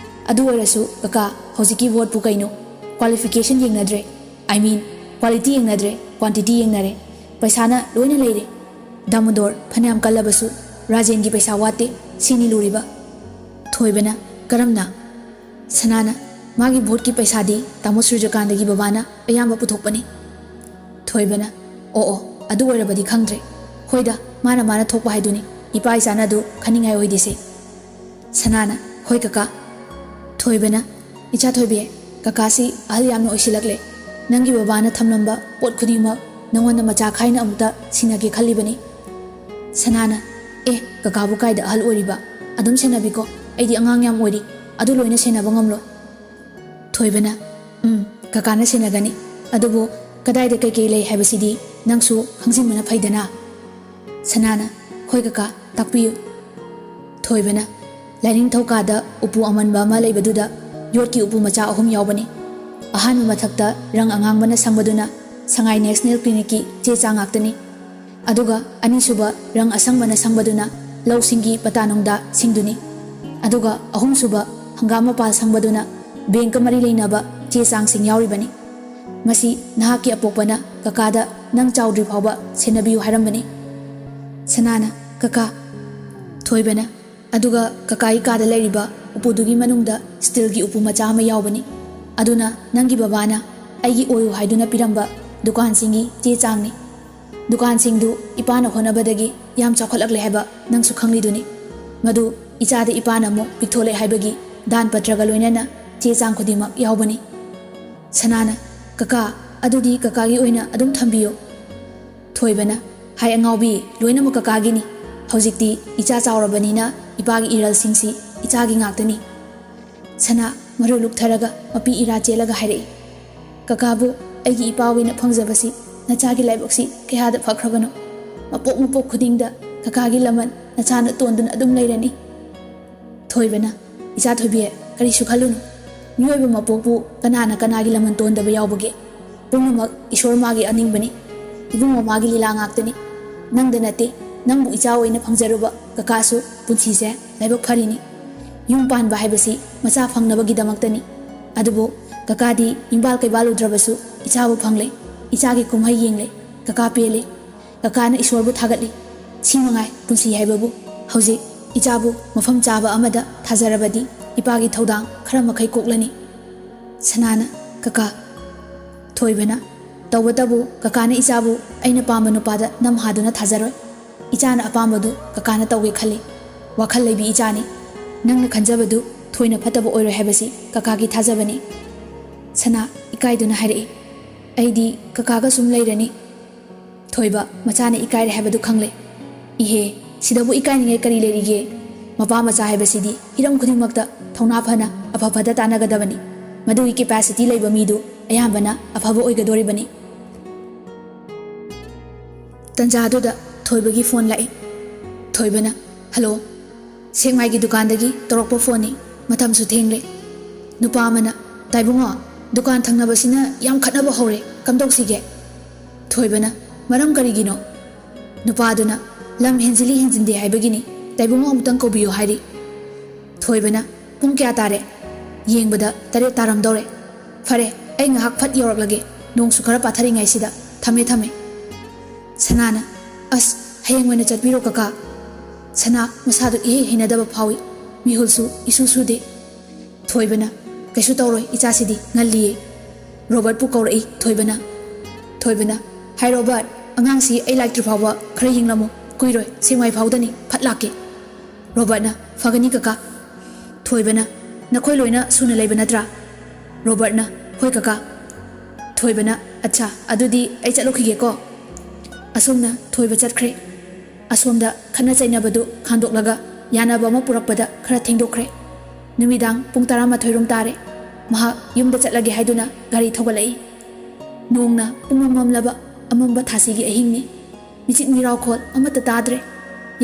"ꯑꯗꯨ ꯑꯣꯏꯔꯁꯨ ꯀꯀꯥ, ꯍꯧꯖꯤꯛꯀꯤ ꯚꯣꯠꯄꯨ ꯀꯩꯅꯣ? ꯀ꯭ꯋꯥꯂꯤꯐꯤꯀꯦꯁꯟ ꯌꯦꯡꯅꯗ꯭ꯔꯦ, ꯑꯥꯏ ꯃꯤꯟ, ꯀ꯭ꯋꯥꯂꯤꯇꯤ ꯌꯦꯡꯅꯗ꯭ꯔꯦ, ꯀ꯭ꯋꯥꯟꯇꯤꯇꯤ ꯌꯦꯡꯅꯔꯦ꯫ ꯄꯩꯁꯥꯅ ꯂꯣꯏꯅ ꯂꯩꯔꯦ꯫ ꯗꯥꯃꯣꯗꯣꯔ ꯐꯅꯌꯥꯝ ꯀꯜꯂꯕꯁꯨ ꯔꯥꯖꯦꯟꯒꯤ ꯄꯩꯁꯥ ꯋꯥꯠꯇꯦ, ꯁꯤꯅꯤ ꯂꯨꯔꯤꯕ꯫" ꯊꯣꯏꯕꯅ, "ꯀꯔꯝꯅ?" ꯁꯅꯥꯅ, "ꯃꯥꯒꯤ ꯚꯣꯠꯀꯤ ꯄꯩꯁꯥꯗꯤ ꯇꯥꯃꯣ ꯁꯨꯔꯖꯀꯥꯟꯇꯒꯤ ꯕꯕꯥꯅ ꯑꯌꯥꯝꯕ ꯄꯨꯊꯣꯛꯄꯅꯤ꯫" ꯊꯣꯏꯕꯅ, "ꯑꯣ ꯑꯣ, ꯑꯗꯨ ꯑꯣꯏꯔꯕꯗꯤ ꯈꯪꯗ꯭ꯔꯦ꯫ ꯍꯣꯏꯗ, ꯃꯥꯅ ꯃꯥꯅ ꯊꯣꯛꯄ ꯍꯥꯏꯗꯨꯅꯤ, ꯏꯄꯥ ꯏꯆꯥꯅ ꯑꯗꯨ ꯈꯟꯅꯤꯡꯉꯥꯏ ꯑꯣꯏꯗꯦꯁꯦ꯫" ꯁꯅꯥꯅ, "ꯍꯣꯏ ꯀꯀꯥ꯫" ꯊꯣꯏꯕꯅ, "ꯏꯆꯥ ꯊꯣꯏꯕꯤ, ꯀꯀꯥꯁꯤ ꯑꯍꯜ ꯌꯥꯝꯅ ꯑꯣꯏꯁꯤꯜꯂꯛꯂꯦ꯫ ꯅꯪꯒꯤ ꯕꯕꯥꯅ ꯊꯝꯂꯝꯕ ꯄꯣꯠ ꯈꯨꯗꯤꯡꯃꯛ ꯅꯉꯣꯟꯗ ꯃꯆꯥ ꯈꯥꯏꯅ ꯑꯃꯨꯛꯇ ꯁꯤꯟꯅꯒꯦ ꯈꯜꯂꯤꯕꯅꯤ꯫" ꯁꯅꯥꯅ, "ꯑꯦ, ꯀꯀꯥꯕꯨ ꯀꯥꯏꯗ ꯑꯍꯜ ꯑꯣꯏꯔꯤꯕ? ꯑꯗꯨꯝ ꯁꯦꯟꯅꯕꯤꯀꯣ꯫ ꯑꯩꯗꯤ ꯑꯉꯥꯡ ꯌꯥꯝ ꯑꯣꯏꯔꯤ, ꯑꯗꯨ ꯂꯣꯏꯅ ꯁꯦꯟꯅꯕ ꯉꯝꯂꯣꯏ꯫" ꯊꯣꯏꯕꯅ, "ꯎꯝ, ꯀꯀꯥꯅ ꯁꯦꯟꯅꯒꯅꯤ꯫ ꯑꯗꯨꯕꯨ ꯀꯗꯥꯏꯗ ꯀꯩꯀꯩ ꯂꯩ ꯍꯥꯏꯕꯁꯤꯗꯤ ꯅꯪꯁꯨ ꯈꯪꯖꯤꯟꯕꯅ ꯐꯩꯗꯅ꯫" ꯁꯅꯥꯅ, "ꯍꯣꯏ ꯀꯀꯥ, ꯇꯥꯛꯄꯤꯌꯨ꯫" ꯊꯣꯏꯕꯅ, "ꯂꯥꯏꯅꯤꯡꯊꯧ ꯀꯥꯗ ꯎꯄꯨ ꯑꯃꯟꯕ ꯑꯃ ꯂꯩꯕꯗꯨꯗ ꯌꯣꯠꯀꯤ ꯎꯄꯨ ꯃꯆꯥ ꯑꯍꯨꯝ ꯌꯥꯎꯕꯅꯤ꯫ ꯑꯍꯥꯟꯕ ꯃꯊꯛꯇ ꯔꯪ ꯑꯉꯥꯡꯕꯅ ꯁꯪꯕꯗꯨꯅ ꯁꯉꯥꯏ ꯅꯦꯁꯅꯦꯜ ꯀ꯭ꯂꯤꯅꯤꯛꯀꯤ ꯆꯦ ꯆꯥꯡ ꯉꯥꯛꯇꯅꯤ꯫ ꯑꯗꯨꯒ ꯑꯅꯤꯁꯨꯕ ꯔꯪ ꯑꯁꯪꯕꯅ ꯁꯪꯕꯗꯨꯅ ꯂꯧꯁꯤꯡꯒꯤ ꯄꯇꯥ ꯅꯨꯡꯗꯥꯁꯤꯡꯗꯨꯅꯤ꯫ ꯑꯗꯨꯒ ꯑꯍꯨꯝꯁꯨꯕ ꯍꯪꯒꯥꯝ ꯃꯄꯥꯜ ꯁꯪꯕꯗꯨꯅ ꯕꯦꯡꯀ ꯃꯔꯤ ꯂꯩꯅꯕ ꯆꯦ ꯆꯥꯡꯁꯤꯡ ꯌꯥꯎꯔꯤꯕꯅꯤ꯫ ꯃꯁꯤ ꯅꯍꯥꯛꯀꯤ ꯑꯄꯣꯛꯄꯅ ꯀꯀꯥꯗ ꯅꯪ ꯆꯥꯎꯗ꯭ꯔꯤ ꯐꯥꯎꯕ ꯁꯦꯟꯅꯕꯤꯌꯨ ꯍꯥꯏꯔꯝꯕꯅꯤ꯫" ꯁꯅꯥꯅ, "ꯀꯀꯥ꯫" ꯊꯣꯏꯕꯅ, "ꯑꯗꯨꯒ ꯀꯀꯥꯒꯤ ꯀꯥꯗ ꯂꯩꯔꯤꯕ ꯎꯄꯨꯗꯨꯒꯤ ꯃꯅꯨꯡꯗ ꯁ꯭ꯇꯤꯜꯒꯤ ꯎꯄꯨ ꯃꯆꯥ ꯑꯃ ꯌꯥꯎꯕꯅꯤ꯫ ꯑꯗꯨꯅ ꯅꯪꯒꯤ ꯕꯕꯥꯅ ꯑꯩꯒꯤ ꯑꯣꯏꯌꯨ ꯍꯥꯏꯗꯨꯅ ꯄꯤꯔꯝꯕ ꯗꯨꯀꯥꯟꯁꯤꯡꯒꯤ ꯆꯦ ꯆꯥꯡꯅꯤ꯫ ꯗꯨꯀꯥꯟꯁꯤꯡꯗꯨ ꯏꯄꯥꯅ ꯍꯣꯠꯅꯕꯗꯒꯤ ꯌꯥꯝ ꯆꯥꯎꯈꯠꯂꯛꯂꯦ ꯍꯥꯏꯕ ꯅꯪꯁꯨ ꯈꯪꯂꯤꯗꯨꯅꯤ꯫ ꯃꯗꯨ ꯏꯆꯥꯗ ꯏꯄꯥꯅ ꯑꯃꯨꯛ ꯄꯤꯛꯊꯣꯛꯂꯦ ꯍꯥꯏꯕꯒꯤ ꯗꯥꯟ ꯄꯇ꯭ꯔꯒ ꯂꯣꯏꯅꯅ ꯆꯦ ꯆꯥꯡ ꯈꯨꯗꯤꯡꯃꯛ ꯌꯥꯎꯕꯅꯤ꯫ ꯁꯅꯥꯅ, "ꯀꯀꯥ, ꯑꯗꯨꯗꯤ ꯀꯀꯥꯒꯤ ꯑꯣꯏꯅ ꯑꯗꯨꯝ ꯊꯝꯕꯤꯌꯨ꯫" ꯊꯣꯏꯕꯅ, "ꯍꯥꯏ ꯑꯉꯥꯎꯕꯤ, ꯂꯣꯏꯅꯃꯛ ꯀꯀꯥꯒꯤꯅꯤ꯫ ꯍꯧꯖꯤꯛꯇꯤ ꯏꯆꯥ ꯆꯥꯎꯔꯕꯅꯤꯅ ꯏꯄꯥꯒꯤ ꯏꯔꯜꯁꯤꯡꯁꯤ ꯏꯆꯥꯒꯤ ꯉꯥꯛꯇꯅꯤ꯫" ꯁꯅꯥ ꯃꯔꯨ ꯂꯨꯛꯊꯔꯒ ꯃꯄꯤ ꯏꯔꯥ ꯆꯦꯜꯂꯒ ꯍꯥꯏꯔꯛꯏ, "ꯀꯀꯥꯕꯨ ꯑꯩꯒꯤ ꯏꯄꯥ ꯑꯣꯏꯅ ꯐꯪꯖꯕꯁꯤ ꯅꯆꯥꯒꯤ ꯂꯥꯏꯕꯛꯁꯤ ꯀꯌꯥꯗ ꯐꯈ꯭ꯔꯕꯅꯣ꯫ ꯃꯄꯣꯛ ꯃꯄꯣꯛ ꯈꯨꯗꯤꯡꯗ ꯀꯀꯥꯒꯤ ꯂꯃꯟ ꯅꯆꯥꯅ ꯇꯣꯟꯗꯨꯅ ꯑꯗꯨꯝ ꯂꯩꯔꯅꯤ꯫" ꯊꯣꯏꯕꯅ, "ꯏꯆꯥ ꯊꯣꯏꯕꯤ, ꯀꯔꯤꯁꯨ ꯈꯜꯂꯨꯅꯨ꯫ ꯃꯤꯑꯣꯏꯕ ꯃꯄꯣꯛꯄꯨ ꯀꯅꯥꯅ ꯀꯅꯥꯒꯤ ꯂꯃꯟ ꯇꯣꯟꯗꯕ ꯌꯥꯎꯕꯒꯦ? ꯄꯨꯝꯅꯃꯛ ꯏꯁꯣꯔ ꯃꯥꯒꯤ ꯑꯅꯤꯡꯕꯅꯤ꯫ ꯏꯕꯨꯡꯉꯣ ꯃꯥꯒꯤ ꯂꯤꯂꯥ ꯉꯥꯛꯇꯅꯤ꯫ ꯅꯪꯗ ꯅꯠꯇꯦ, ꯅꯪꯕꯨ ꯏꯆꯥ ꯑꯣꯏꯅ ꯐꯪꯖꯔꯨꯕ ꯀꯀꯥꯁꯨ ꯄꯨꯟꯁꯤꯁꯦ ꯂꯥꯏꯕꯛ ꯐꯔꯤꯅꯤ꯫ ꯌꯨꯝ ꯄꯥꯟꯕ ꯍꯥꯏꯕꯁꯤ ꯃꯆꯥ ꯐꯪꯅꯕꯒꯤꯗꯃꯛꯇꯅꯤ꯫ ꯑꯗꯨꯕꯨ ꯀꯀꯥꯗꯤ ꯏꯝꯕꯥꯜ ꯀꯩꯕꯥꯜꯂꯨꯗ꯭ꯔꯕꯁꯨ ꯏꯆꯥꯕꯨ ꯐꯪꯂꯦ꯫ ꯏꯆꯥꯒꯤ ꯀꯨꯝꯍꯩ ꯌꯦꯡꯂꯦ꯫ ꯀꯀꯥ ꯄꯦꯜꯂꯦ꯫ ꯀꯀꯥꯅ ꯏꯁꯣꯔꯕꯨ ꯊꯥꯒꯠꯂꯤ꯫ ꯁꯤ ꯃꯉꯥꯏ ꯄꯨꯟꯁꯤ ꯍꯥꯏꯕꯕꯨ꯫ ꯍꯧꯖꯤꯛ ꯏꯆꯥꯕꯨ ꯃꯐꯝ ꯆꯥꯕ ꯑꯃꯗ ꯊꯥꯖꯔꯕꯗꯤ ꯏꯄꯥꯒꯤ ꯊꯧꯗꯥꯡ ꯈꯔ ꯃꯈꯩ ꯀꯣꯛꯂꯅꯤ꯫" ꯁꯅꯥꯅ, "ꯀꯀꯥ꯫" ꯊꯣꯏꯕꯅ, "ꯇꯧꯕꯇꯕꯨ ꯀꯀꯥꯅ ꯏꯆꯥꯕꯨ ꯑꯩꯅ ꯄꯥꯝꯕ ꯅꯨꯄꯥꯗ ꯅꯝꯍꯥꯗꯨꯅ ꯊꯥꯖꯔꯣꯏ꯫ ꯏꯆꯥꯅ ꯑꯄꯥꯝꯕꯗꯨ ꯀꯀꯥꯅ ꯇꯧꯒꯦ ꯈꯜꯂꯤ꯫ ꯋꯥꯈꯜ ꯂꯩꯕꯤ ꯏꯆꯥꯅꯤ꯫ ꯅꯪꯅ ꯈꯟꯖꯕꯗꯨ ꯊꯣꯏꯅ ꯐꯠꯇꯕ ꯑꯣꯏꯔꯣꯏ ꯍꯥꯏꯕꯁꯤ ꯀꯀꯥꯒꯤ ꯊꯥꯖꯕꯅꯤ꯫" ꯁꯅꯥ ꯏꯀꯥꯏꯗꯨꯅ ꯍꯥꯏꯔꯛꯏ, "ꯑꯩꯗꯤ ꯀꯀꯥꯒ ꯁꯨꯝ ꯂꯩꯔꯅꯤ꯫" ꯊꯣꯏꯕ ꯃꯆꯥꯅ ꯏꯀꯥꯏꯔꯦ ꯍꯥꯏꯕꯗꯨ ꯈꯪꯂꯦ꯫ "ꯏꯍꯦ, ꯁꯤꯗꯕꯨ ꯏꯀꯥꯏꯅꯤꯡꯉꯥꯏ ꯀꯔꯤ ꯂꯩꯔꯤꯒꯦ? ꯃꯄꯥ ꯃꯆꯥ ꯍꯥꯏꯕꯁꯤꯗꯤ ꯍꯤꯔꯝ ꯈꯨꯗꯤꯡꯃꯛꯇ ꯊꯧꯅꯥ ꯐꯅ ꯑꯐ ꯐꯠꯇ ꯇꯥꯟꯅꯒꯗꯕꯅꯤ꯫ ꯃꯗꯨꯒꯤ ꯀꯦꯄꯥꯁꯤꯇꯤ ꯂꯩꯕ ꯃꯤꯗꯨ ꯑꯌꯥꯝꯕꯅ ꯑꯐꯕ ꯑꯣꯏꯒꯗꯣꯔꯤꯕꯅꯤ꯫" ꯇꯟꯖꯥꯗꯨꯗ ꯊꯣꯏꯕꯒꯤ ꯐꯣꯟ ꯂꯥꯛꯏ꯫ ꯊꯣꯏꯕꯅ, "ꯍꯜꯂꯣ꯫" ꯁꯦꯛꯃꯥꯏꯒꯤ ꯗꯨꯀꯥꯟꯗꯒꯤ ꯇꯧꯔꯛꯄ ꯐꯣꯟꯅꯤ꯫ ꯃꯇꯝꯁꯨ ꯊꯦꯡꯂꯦ꯫ ꯅꯨꯄꯥ ꯑꯃꯅ, "ꯇꯥꯏꯕꯨꯡꯉꯣ, ꯗꯨꯀꯥꯟ ꯊꯪꯅꯕꯁꯤꯅ ꯌꯥꯝ ꯈꯠꯅꯕ ꯍꯧꯔꯦ, ꯀꯝꯗꯧꯁꯤꯒꯦ?" ꯊꯣꯏꯕꯅ, "ꯃꯔꯝ ꯀꯔꯤꯒꯤꯅꯣ?" ꯅꯨꯄꯥꯗꯨꯅ, "ꯂꯝ ꯍꯦꯟꯖꯤꯜꯂꯤ ꯍꯦꯟꯖꯤꯟꯗꯦ ꯍꯥꯏꯕꯒꯤꯅꯤ, ꯇꯥꯏꯕꯨꯡꯉꯣ ꯑꯃꯨꯛꯇꯪ ꯀꯧꯕꯤꯌꯨ ꯍꯥꯏꯔꯤ꯫" ꯊꯣꯏꯕꯅ, "ꯄꯨꯡ ꯀꯌꯥ ꯇꯥꯔꯦ?" "ꯌꯦꯡꯕꯗ ꯇꯔꯦꯠ ꯇꯥꯔꯝꯗꯧꯔꯦ꯫" "ꯐꯔꯦ, ꯑꯩ ꯉꯥꯏꯍꯥꯛ ꯐꯠ ꯌꯧꯔꯛꯂꯒꯦ, ꯅꯣꯡꯁꯨ ꯈꯔ ꯄꯥꯊꯔꯤꯉꯩꯁꯤꯗ꯫ ꯊꯝꯃꯦ, ꯊꯝꯃꯦ꯫" ꯁꯅꯥꯅ, "ꯑꯁ, ꯍꯌꯦꯡ ꯑꯣꯏꯅ ꯆꯠꯄꯤꯔꯣ ꯀꯀꯥ꯫" ꯁꯅꯥ ꯃꯁꯥꯗꯨ ꯏꯍꯩ ꯍꯩꯅꯗꯕ ꯐꯥꯎꯏ꯫ ꯃꯤꯍꯨꯜꯁꯨ ꯏꯁꯨ ꯁꯨꯗꯦ꯫ ꯊꯣꯏꯕꯅ, "ꯀꯩꯁꯨ ꯇꯧꯔꯣꯏ, ꯏꯆꯥꯁꯤꯗꯤ ꯉꯜꯂꯤꯌꯦ꯫" ꯔꯣꯕꯔꯠꯄꯨ ꯀꯧꯔꯛꯏ ꯊꯣꯏꯕꯅ꯫ ꯊꯣꯏꯕꯅ, "ꯍꯥꯏ ꯔꯣꯕꯔꯠ, "ꯑꯉꯥꯡꯁꯤ ꯑꯩ ꯂꯥꯛꯇ꯭ꯔꯤ ꯐꯥꯎꯕ ꯈꯔ ꯌꯦꯡꯂꯝꯃꯨ, ꯀꯨꯏꯔꯣꯏ, ꯁꯦꯛꯃꯥꯏ ꯐꯥꯎꯗꯅꯤ, ꯐꯠ ꯂꯥꯛꯀꯦ꯫" ꯔꯣꯕꯔꯠꯅ, "ꯐꯒꯅꯤ ꯀꯀꯥ꯫" ꯊꯣꯏꯕꯅ, "ꯅꯈꯣꯏ ꯂꯣꯏꯅ ꯁꯨꯅ ꯂꯩꯕ ꯅꯠꯇ꯭ꯔꯥ?" ꯔꯣꯕꯔꯠꯅ, "ꯍꯣꯏ ꯀꯀꯥ꯫" ꯊꯣꯏꯕꯅ, "ꯑꯠꯁꯥ, ꯑꯗꯨꯗꯤ ꯑꯩ ꯆꯠꯂꯨꯈꯤꯒꯦꯀꯣ꯫" ꯑꯁꯣꯝꯅ ꯊꯣꯏꯕ ꯆꯠꯈ꯭ꯔꯦ꯫ ꯑꯁꯣꯝꯗ ꯈꯠꯅ ꯆꯩꯅꯕꯗꯨ ꯈꯥꯝꯗꯣꯛꯂꯒ ꯌꯥꯅꯕ ꯑꯃ ꯄꯨꯔꯛꯄꯗ ꯈꯔ ꯊꯦꯡꯗꯣꯛꯈ꯭ꯔꯦ꯫ ꯅꯨꯃꯤꯗꯥꯡ ꯄꯨꯡ ꯇꯔꯥꯃꯥꯊꯣꯏ ꯔꯣꯝ ꯇꯥꯔꯦ꯫ ꯃꯍꯥꯛ ꯌꯨꯝꯗ ꯆꯠꯂꯒꯦ ꯍꯥꯏꯗꯨꯅ ꯒꯥꯔꯤ ꯊꯧꯒꯠꯂꯛꯏ꯫ ꯅꯣꯡꯅ ꯄꯨꯡꯃꯝ ꯃꯝꯂꯕ ꯑꯃꯝꯕ ꯊꯥꯁꯤꯒꯤ ꯑꯍꯤꯡꯅꯤ꯫ ꯃꯤꯆꯤꯛ ꯃꯤꯔꯥꯎꯈꯣꯜ ꯑꯃꯠꯇ ꯇꯥꯗ꯭ꯔꯦ꯫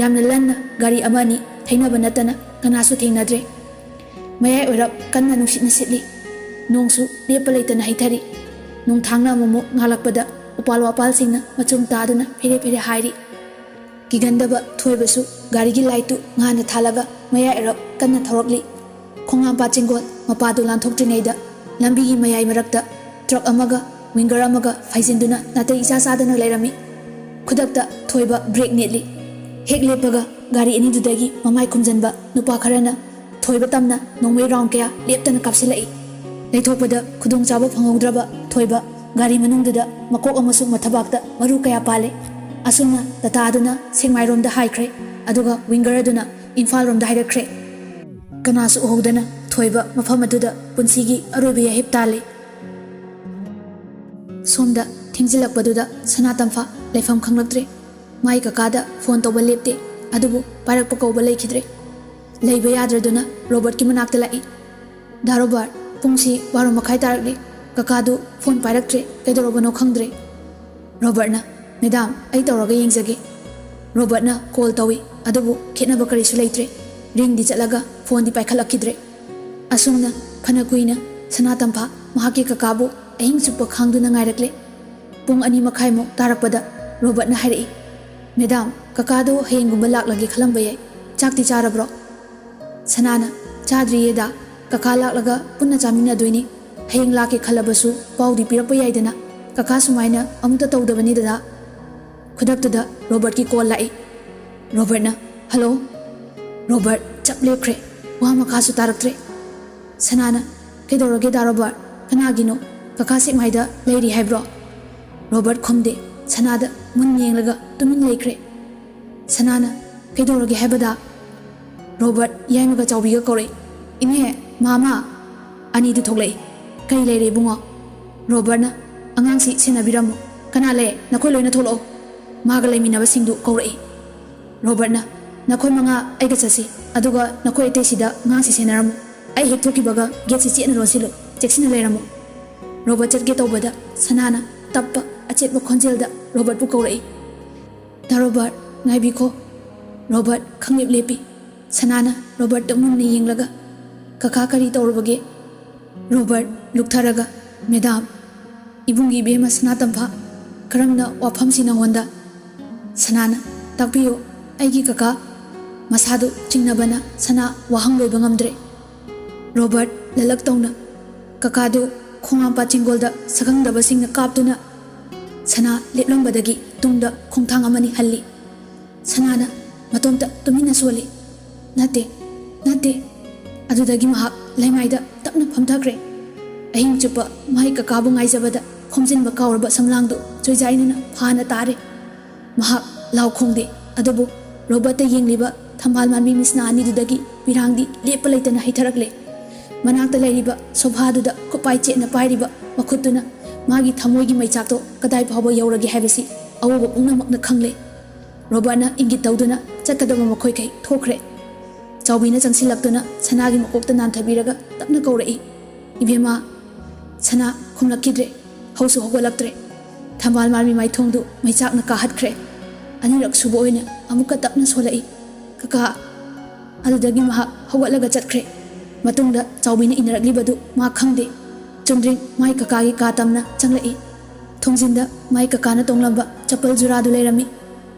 ꯌꯥꯝꯅ ꯂꯟꯅ ꯒꯥꯔꯤ ꯑꯃ ꯑꯅꯤ ꯊꯩꯅꯕ ꯅꯠꯇꯅ ꯀꯅꯥꯁꯨ ꯊꯦꯡꯅꯗ꯭ꯔꯦ꯫ ꯃꯌꯥꯏ ꯑꯣꯏꯔꯞ ꯀꯟꯅ ꯅꯨꯡꯁꯤꯠꯅ ꯁꯤꯠꯂꯤ꯫ ꯅꯣꯡꯁꯨ ꯂꯦꯞꯄ ꯂꯩꯇꯅ ꯍꯩꯊꯔꯤ꯫ ꯅꯣꯡꯊꯥꯡꯅ ꯑꯃꯨꯛꯃꯨꯛ ꯉꯥꯜꯂꯛꯄꯗ ꯎꯄꯥꯜ ꯋꯥꯄꯥꯜꯁꯤꯡꯅ ꯃꯆꯨꯝ ꯇꯥꯗꯨꯅ ꯐꯦꯔꯦ ꯐꯦꯔꯦ ꯍꯥꯏꯔꯤ꯫ ꯀꯤꯒꯟꯗꯕ ꯊꯣꯏꯕꯁꯨ ꯒꯥꯔꯤꯒꯤ ꯂꯥꯏꯠꯇꯨ ꯉꯥꯟꯅ ꯊꯥꯜꯂꯒ ꯃꯌꯥꯏ ꯑꯣꯏꯔꯞ ꯀꯟꯅ ꯊꯧꯔꯛꯂꯤ꯫ ꯈꯣꯡꯍꯥꯝꯄꯥꯠ ꯆꯤꯡꯒꯣꯜ ꯃꯄꯥꯗꯨ ꯂꯥꯟꯊꯣꯛꯇ꯭ꯔꯤꯉꯩꯗ ꯂꯝꯕꯤꯒꯤ ꯃꯌꯥꯏ ꯃꯔꯛꯇ ꯇ꯭ꯔꯛ ꯑꯃꯒ ꯋꯤꯡꯒꯔ ꯑꯃꯒ ꯐꯩꯖꯤꯟꯗꯨꯅ ꯅꯥꯇꯩ ꯏꯆꯥ ꯆꯥꯗꯅ ꯂꯩꯔꯝꯃꯤ꯫ ꯈꯨꯗꯛꯇ ꯊꯣꯏꯕ ꯕ꯭ꯔꯦꯛ ꯅꯦꯠꯂꯤ꯫ ꯍꯦꯛ ꯂꯦꯞꯄꯒ ꯒꯥꯔꯤ ꯑꯅꯤꯗꯨꯗꯒꯤ ꯃꯃꯥꯏ ꯈꯨꯝꯖꯟꯕ ꯅꯨꯄꯥ ꯈꯔꯅ ꯊꯣꯏꯕ ꯇꯝꯅ ꯅꯣꯡꯃꯩ ꯔꯥꯎꯟ ꯀꯌꯥ ꯂꯦꯞꯇꯅ ꯀꯥꯞꯁꯤꯜꯂꯛꯏ꯫ ꯂꯩꯊꯣꯛꯄꯗ ꯈꯨꯗꯣꯡꯆꯥꯕ ꯐꯪꯍꯧꯗ꯭ꯔꯕ ꯊꯣꯏꯕ ꯒꯥꯔꯤ ꯃꯅꯨꯡꯗꯨꯗ ꯃꯀꯣꯛ ꯑꯃꯁꯨꯡ ꯃꯊꯕꯥꯛꯇ ꯃꯔꯨ ꯀꯌꯥ ꯄꯥꯜꯂꯦ꯫ ꯑꯁꯨꯝꯅ ꯇꯥꯇꯥ ꯑꯗꯨꯅ ꯁꯦꯛꯃꯥꯏꯔꯣꯝꯗ ꯍꯥꯏꯈ꯭ꯔꯦ, ꯑꯗꯨꯒ ꯋꯤꯡꯒꯔ ꯑꯗꯨꯅ ꯏꯝꯐꯥꯜ ꯔꯣꯝꯗ ꯍꯥꯏꯒꯠꯈ꯭ꯔꯦ꯫ ꯀꯅꯥꯁꯨ ꯎꯍꯧꯗꯅ ꯊꯣꯏꯕ ꯃꯐꯝ ꯑꯗꯨꯗ ꯄꯨꯟꯁꯤꯒꯤ ꯑꯔꯣꯏꯕ ꯌꯥꯍꯤꯞ ꯇꯥꯜꯂꯤ꯫ ꯁꯣꯝꯗ ꯊꯦꯡꯖꯤꯜꯂꯛꯄꯗꯨꯗ ꯁꯅꯥ ꯇꯝꯐꯥ ꯂꯩꯐꯝ ꯈꯪꯂꯛꯇ꯭ꯔꯦ꯫ ꯃꯥꯏ ꯀꯀꯥꯗ ꯐꯣꯟ ꯇꯧꯕ ꯂꯦꯞꯇꯦ, ꯑꯗꯨꯕꯨ ꯄꯥꯏꯔꯛꯄ ꯀꯧꯕ ꯂꯩꯈꯤꯗ꯭ꯔꯦ꯫ ꯂꯩꯕ ꯌꯥꯗ꯭ꯔꯗꯨꯅ ꯔꯣꯕꯔꯠꯀꯤ ꯃꯅꯥꯛꯇ ꯂꯥꯛꯏ꯫ "ꯗꯥ ꯔꯣꯕꯔꯠ, ꯄꯨꯡꯁꯤ ꯕꯥꯔꯣ ꯃꯈꯥꯏ ꯇꯥꯔꯛꯂꯤ꯫ ꯀꯀꯥꯗꯨ ꯐꯣꯟ ꯄꯥꯏꯔꯛꯇ꯭ꯔꯦ, ꯀꯩꯗꯧꯔꯕꯅꯣ ꯈꯪꯗ꯭ꯔꯦ꯫" ꯔꯣꯕꯔꯠꯅ, "ꯃꯦꯗꯥꯝ, ꯑꯩ ꯇꯧꯔꯒ ꯌꯦꯡꯖꯒꯦ꯫" ꯔꯣꯕꯔꯠꯅ ꯀꯣꯜ ꯇꯧꯏ, ꯑꯗꯨꯕꯨ ꯈꯦꯠꯅꯕ ꯀꯔꯤꯁꯨ ꯂꯩꯇ꯭ꯔꯦ꯫ ꯔꯤꯡꯗꯤ ꯆꯠꯂꯒ ꯐꯣꯟꯗꯤ ꯄꯥꯏꯈꯠꯂꯛꯈꯤꯗ꯭ꯔꯦ꯫ ꯑꯁꯨꯝꯅ ꯐꯅ ꯀꯨꯏꯅ ꯁꯅꯥ ꯇꯝꯐꯥ ꯃꯍꯥꯛꯀꯤ ꯀꯀꯥꯕꯨ ꯑꯍꯤꯡ ꯆꯨꯞꯄ ꯈꯥꯡꯗꯨꯅ ꯉꯥꯏꯔꯛꯂꯦ꯫ ꯄꯨꯡ ꯑꯅꯤ ꯃꯈꯥꯏꯃꯨꯛ ꯇꯥꯔꯛꯄꯗ ꯔꯣꯕꯔꯠꯅ ꯍꯥꯏꯔꯛꯏ, "ꯃꯦꯗꯥꯝ, ꯀꯀꯥꯗꯣ ꯍꯌꯦꯡꯒꯨꯝꯕ ꯂꯥꯛꯂꯒꯦ ꯈꯜꯂꯝꯕ ꯌꯥꯏ꯫ ꯆꯥꯛꯇꯤ ꯆꯥꯔꯕ꯭ꯔꯣ?" ꯁꯅꯥꯅ, "ꯆꯥꯗ꯭ꯔꯤꯌꯦꯗ, ꯀꯀꯥ ꯂꯥꯛꯂꯒ ꯄꯨꯟꯅ ꯆꯥꯃꯤꯟꯅꯗꯣꯏꯅꯤ꯫ ꯍꯌꯦꯡ ꯂꯥꯛꯀꯦ ꯈꯜꯂꯕꯁꯨ ꯄꯥꯎꯗꯤ ꯄꯤꯔꯛꯄ ꯌꯥꯏꯗꯅ꯫ ꯀꯀꯥ ꯁꯨꯃꯥꯏꯅ ꯑꯃꯨꯛꯇ ꯇꯧꯗꯕꯅꯤ ꯗꯗꯥ꯫" ꯈꯨꯗꯛꯇꯨꯗ ꯔꯣꯕꯔꯠꯀꯤ ꯀꯣꯜ ꯂꯥꯛꯏ꯫ ꯔꯣꯕꯔꯠꯅ, "ꯍꯜꯂꯣ?" ꯔꯣꯕꯔꯠ ꯆꯞ ꯂꯦꯞꯈ꯭ꯔꯦ꯫ ꯋꯥ ꯃꯈꯥꯁꯨ ꯇꯥꯔꯛꯇ꯭ꯔꯦ꯫ ꯁꯅꯥꯅ, "ꯀꯩꯗꯧꯔꯒꯦ ꯗꯥ ꯔꯣꯕꯔꯠ? ꯀꯅꯥꯒꯤꯅꯣ? ꯀꯀꯥ ꯁꯦꯛꯃꯥꯏꯗ ꯂꯩꯔꯤ ꯍꯥꯏꯕ꯭ꯔꯣ?" ꯔꯣꯕꯔꯠ ꯈꯨꯝꯗꯦ꯫ ꯁꯅꯥꯗ ꯃꯨꯟꯅ ꯌꯦꯡꯂꯒ ꯇꯨꯃꯤꯟ ꯂꯩꯈ꯭ꯔꯦ꯫ ꯁꯅꯥꯅ "ꯀꯩꯗꯧꯔꯒꯦ ꯍꯥꯏꯕꯗ?" ꯔꯣꯕꯔꯠ ꯌꯥꯏꯃꯒ ꯆꯥꯎꯕꯤꯒ ꯀꯧꯔꯛꯏ꯫ "ꯏꯅꯦ, ꯃꯥꯃ!" ꯑꯅꯤꯗꯨ ꯊꯣꯛꯂꯛꯏ꯫ "ꯀꯔꯤ ꯂꯩꯔꯦ ꯏꯕꯨꯡꯉꯣ?" ꯔꯣꯕꯔꯠꯅ, "ꯑꯉꯥꯡꯁꯤ ꯁꯦꯟꯅꯕꯤꯔꯝꯃꯨ꯫ ꯀꯅꯥ ꯂꯩ? ꯅꯈꯣꯏ ꯂꯣꯏꯅ ꯊꯣꯛꯂꯛꯑꯣ!" ꯃꯥꯒ ꯂꯩꯃꯤꯟꯅꯕꯁꯤꯡꯗꯨ ꯀꯧꯔꯛꯏ꯫ ꯔꯣꯕꯔꯠꯅ, "ꯅꯈꯣꯏ ꯃꯉꯥ ꯑꯩꯒ ꯆꯠꯁꯤ, ꯑꯗꯨꯒ ꯅꯈꯣꯏ ꯑꯇꯩꯁꯤꯗ ꯑꯉꯥꯡꯁꯤ ꯁꯦꯟꯅꯔꯝꯃꯨ꯫ ꯑꯩ ꯍꯦꯛ ꯊꯣꯛꯈꯤꯕꯒ ꯒꯦꯠꯁꯤ ꯆꯦꯠꯅ ꯂꯣꯟꯁꯤꯜꯂꯨ, ꯆꯦꯛꯁꯤꯟꯅ ꯂꯩꯔꯝꯃꯨ꯫" ꯔꯣꯕꯔꯠ ꯆꯠꯀꯦ ꯇꯧꯕꯗ ꯁꯅꯥꯅ ꯇꯞꯄ ꯑꯆꯦꯠꯄ ꯈꯣꯟꯖꯦꯜꯗ ꯔꯣꯕꯔꯠꯄꯨ ꯀꯧꯔꯛꯏ꯫ "ꯗꯥ ꯔꯣꯕꯔꯠ, ꯉꯥꯏꯕꯤꯈꯣ꯫" ꯔꯣꯕꯔꯠ ꯈꯪꯂꯦꯞ ꯂꯦꯞꯄꯤ꯫ ꯁꯅꯥꯅ ꯔꯣꯕꯔꯠꯇ ꯃꯨꯟꯅ ꯌꯦꯡꯂꯒ, "ꯀꯀꯥ, ꯀꯔꯤ ꯇꯧꯔꯕꯒꯦ?" ꯔꯣꯕꯔꯠ ꯂꯨꯛꯊꯔꯒ, "ꯃꯦꯗꯥꯝ, ꯏꯕꯨꯡꯒꯤ ꯏꯕꯦꯝꯃ ꯁꯅꯥ ꯇꯝꯐꯥ, ꯀꯔꯝꯅ ꯋꯥꯐꯝꯁꯤ ꯅꯉꯣꯟꯗ?" ꯁꯅꯥꯅ, "ꯇꯥꯛꯄꯤꯌꯨ, ꯑꯩꯒꯤ ꯀꯀꯥ꯫" ꯃꯁꯥꯗꯨ ꯆꯤꯡꯅꯕꯅ ꯁꯅꯥ ꯋꯥꯍꯪ ꯂꯣꯏꯕ ꯉꯝꯗ꯭ꯔꯦ꯫ ꯔꯣꯕꯔꯠ ꯂꯂꯛ ꯇꯧꯅ ꯀꯀꯥꯗꯨ ꯈꯣꯡꯍꯥꯝꯄꯥꯠ ꯆꯤꯡꯒꯣꯜꯗ ꯁꯛꯈꯪꯗꯕꯁꯤꯡꯅ ꯀꯥꯞꯇꯨꯅ ꯁꯅꯥ ꯂꯦꯞꯂꯝꯕꯗꯒꯤ ꯇꯨꯡꯗ ꯈꯣꯡꯊꯥꯡ ꯑꯃꯅꯤ ꯍꯜꯂꯤ꯫ ꯁꯅꯥꯅ ꯃꯇꯣꯝꯇ ꯇꯨꯃꯤꯟꯅ ꯁꯣꯜꯂꯤ꯫ "ꯅꯠꯇꯦ, ꯅꯠꯇꯦ꯫" ꯑꯗꯨꯗꯒꯤ ꯃꯍꯥꯛ ꯂꯩꯃꯥꯏꯗ ꯇꯞꯅ ꯐꯝꯊꯈ꯭ꯔꯦ꯫ ꯑꯍꯤꯡ ꯆꯨꯞꯄ ꯃꯍꯩ ꯀꯀꯥꯕꯨ ꯉꯥꯏꯖꯕꯗ ꯈꯣꯝꯖꯤꯟꯕ ꯀꯥꯎꯔꯕ ꯁꯝꯂꯥꯡꯗꯨ ꯆꯣꯏꯖꯥꯏꯅꯅ ꯐꯥꯅ ꯇꯥꯔꯦ꯫ ꯃꯍꯥꯛ ꯂꯥꯎ ꯈꯣꯡꯗꯦ, ꯑꯗꯨꯕꯨ ꯔꯣꯕꯔꯠꯇ ꯌꯦꯡꯂꯤꯕ ꯊꯝꯕꯥꯜ ꯃꯥꯟꯕꯤ ꯃꯤꯠꯁꯅꯥ ꯑꯅꯤꯗꯨꯗꯒꯤ ꯄꯤꯔꯥꯡꯗꯤ ꯂꯦꯞꯄ ꯂꯩꯇꯅ ꯍꯩꯊꯔꯛꯂꯦ꯫ ꯃꯅꯥꯛꯇ ꯂꯩꯔꯤꯕ ꯁꯣꯐꯥꯗꯨꯗ ꯈꯨꯠꯄꯥꯏ ꯆꯦꯠꯅ ꯄꯥꯏꯔꯤꯕ ꯃꯈꯨꯠꯇꯨꯅ ꯃꯥꯒꯤ ꯊꯃꯣꯏꯒꯤ ꯃꯩꯆꯥꯛꯇꯣ ꯀꯗꯥꯏ ꯐꯥꯎꯕ ꯌꯧꯔꯒꯦ ꯍꯥꯏꯕꯁꯤ ꯑꯎꯕ ꯄꯨꯝꯅꯃꯛꯅ ꯈꯪꯂꯦ꯫ ꯔꯣꯕꯔꯠꯅ ꯏꯪꯒꯤꯠ ꯇꯧꯗꯨꯅ ꯆꯠꯀꯗꯕ ꯃꯈꯣꯏꯈꯩ ꯊꯣꯛꯈ꯭ꯔꯦ꯫ ꯆꯥꯎꯕꯤꯅ ꯆꯪꯁꯤꯜꯂꯛꯇꯨꯅ ꯁꯅꯥꯒꯤ ꯃꯀꯣꯛꯇ ꯅꯥꯟꯊꯕꯤꯔꯒ ꯇꯞꯅ ꯀꯧꯔꯛꯏ, "ꯏꯕꯦꯝꯃ!" ꯁꯅꯥ ꯈꯨꯝꯂꯛꯈꯤꯗ꯭ꯔꯦ꯫ ꯍꯧꯁꯨ ꯍꯧꯒꯠꯂꯛꯇ꯭ꯔꯦ꯫ ꯊꯝꯕꯥꯜ ꯃꯥꯟꯕꯤ ꯃꯥꯏꯊꯣꯡꯗꯨ ꯃꯩꯆꯥꯛꯅ ꯀꯥꯍꯠꯈ꯭ꯔꯦ꯫ ꯑꯅꯤꯔꯛ ꯁꯨꯕ ꯑꯣꯏꯅ ꯑꯃꯨꯛꯀ ꯇꯞꯅ ꯁꯣꯜꯂꯛꯏ, "ꯀꯀꯥ!" ꯑꯗꯨꯗꯒꯤ ꯃꯍꯥꯛ ꯍꯧꯒꯠꯂꯒ ꯆꯠꯈ꯭ꯔꯦ꯫ ꯃꯇꯨꯡꯗ ꯆꯥꯎꯕꯤꯅ ꯏꯟꯅꯔꯛꯂꯤꯕꯗꯨ ꯃꯥ ꯈꯪꯗꯦ꯫ ꯆꯨꯝꯗ꯭ꯔꯤꯡ ꯃꯥꯏ ꯀꯀꯥꯒꯤ ꯀꯥ ꯇꯝꯅ ꯆꯪꯂꯛꯏ꯫ ꯊꯣꯡꯖꯤꯟꯗ ꯃꯥꯏ ꯀꯀꯥꯅ ꯇꯣꯡꯂꯝꯕ ꯆꯄꯜ ꯖꯨꯔꯥꯗꯨ ꯂꯩꯔꯝꯃꯤ꯫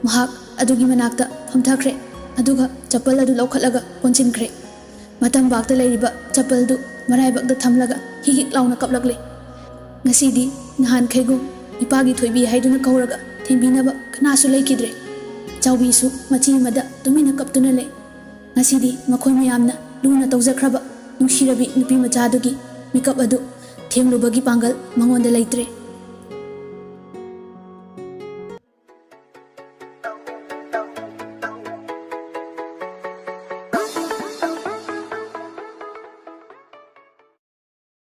ꯃꯍꯥꯛ ꯑꯗꯨꯒꯤ ꯃꯅꯥꯛꯇ ꯐꯝꯊꯈ꯭ꯔꯦ, ꯑꯗꯨꯒ ꯆꯄꯜ ꯑꯗꯨ ꯂꯧꯈꯠꯂꯒ ꯀꯣꯟꯁꯤꯟꯈ꯭ꯔꯦ꯫ ꯃꯇꯝꯕꯥꯛꯇ ꯂꯩꯔꯤꯕ ꯆꯄꯜꯗꯨ ꯃꯔꯥꯏꯕꯛꯇ ꯊꯝꯂꯒ ꯍꯤꯛ ꯍꯤꯛ ꯂꯥꯎꯅ ꯀꯞꯂꯛꯂꯦ꯫ ꯉꯁꯤꯗꯤ ꯅꯍꯥꯟꯈꯩꯒꯨꯝ ꯏꯄꯥꯒꯤ ꯊꯣꯏꯕꯤ ꯍꯥꯏꯗꯨꯅ ꯀꯧꯔꯒ ꯊꯦꯝꯕꯤꯅꯕ ꯀꯅꯥꯁꯨ ꯂꯩꯈꯤꯗ꯭ꯔꯦ꯫ ꯆꯥꯎꯕꯤꯁꯨ ꯃꯆꯤ ꯑꯃꯗ ꯇꯨꯃꯤꯟꯅ ꯀꯞꯇꯨꯅ ꯂꯩ꯫ ꯉꯁꯤꯗꯤ ꯃꯈꯣꯏ ꯃꯌꯥꯝꯅ ꯂꯨꯅ ꯇꯧꯖꯈ꯭ꯔꯕ ꯅꯨꯡꯁꯤꯔꯕꯤ ꯅꯨꯄꯤ ꯃꯆꯥꯗꯨꯒꯤ ꯃꯤꯀꯞ ꯑꯗꯨ ꯊꯦꯡꯂꯨꯕꯒꯤ ꯄꯥꯡꯒꯜ ꯃꯉꯣꯟꯗ ꯂꯩꯇ꯭ꯔꯦ꯫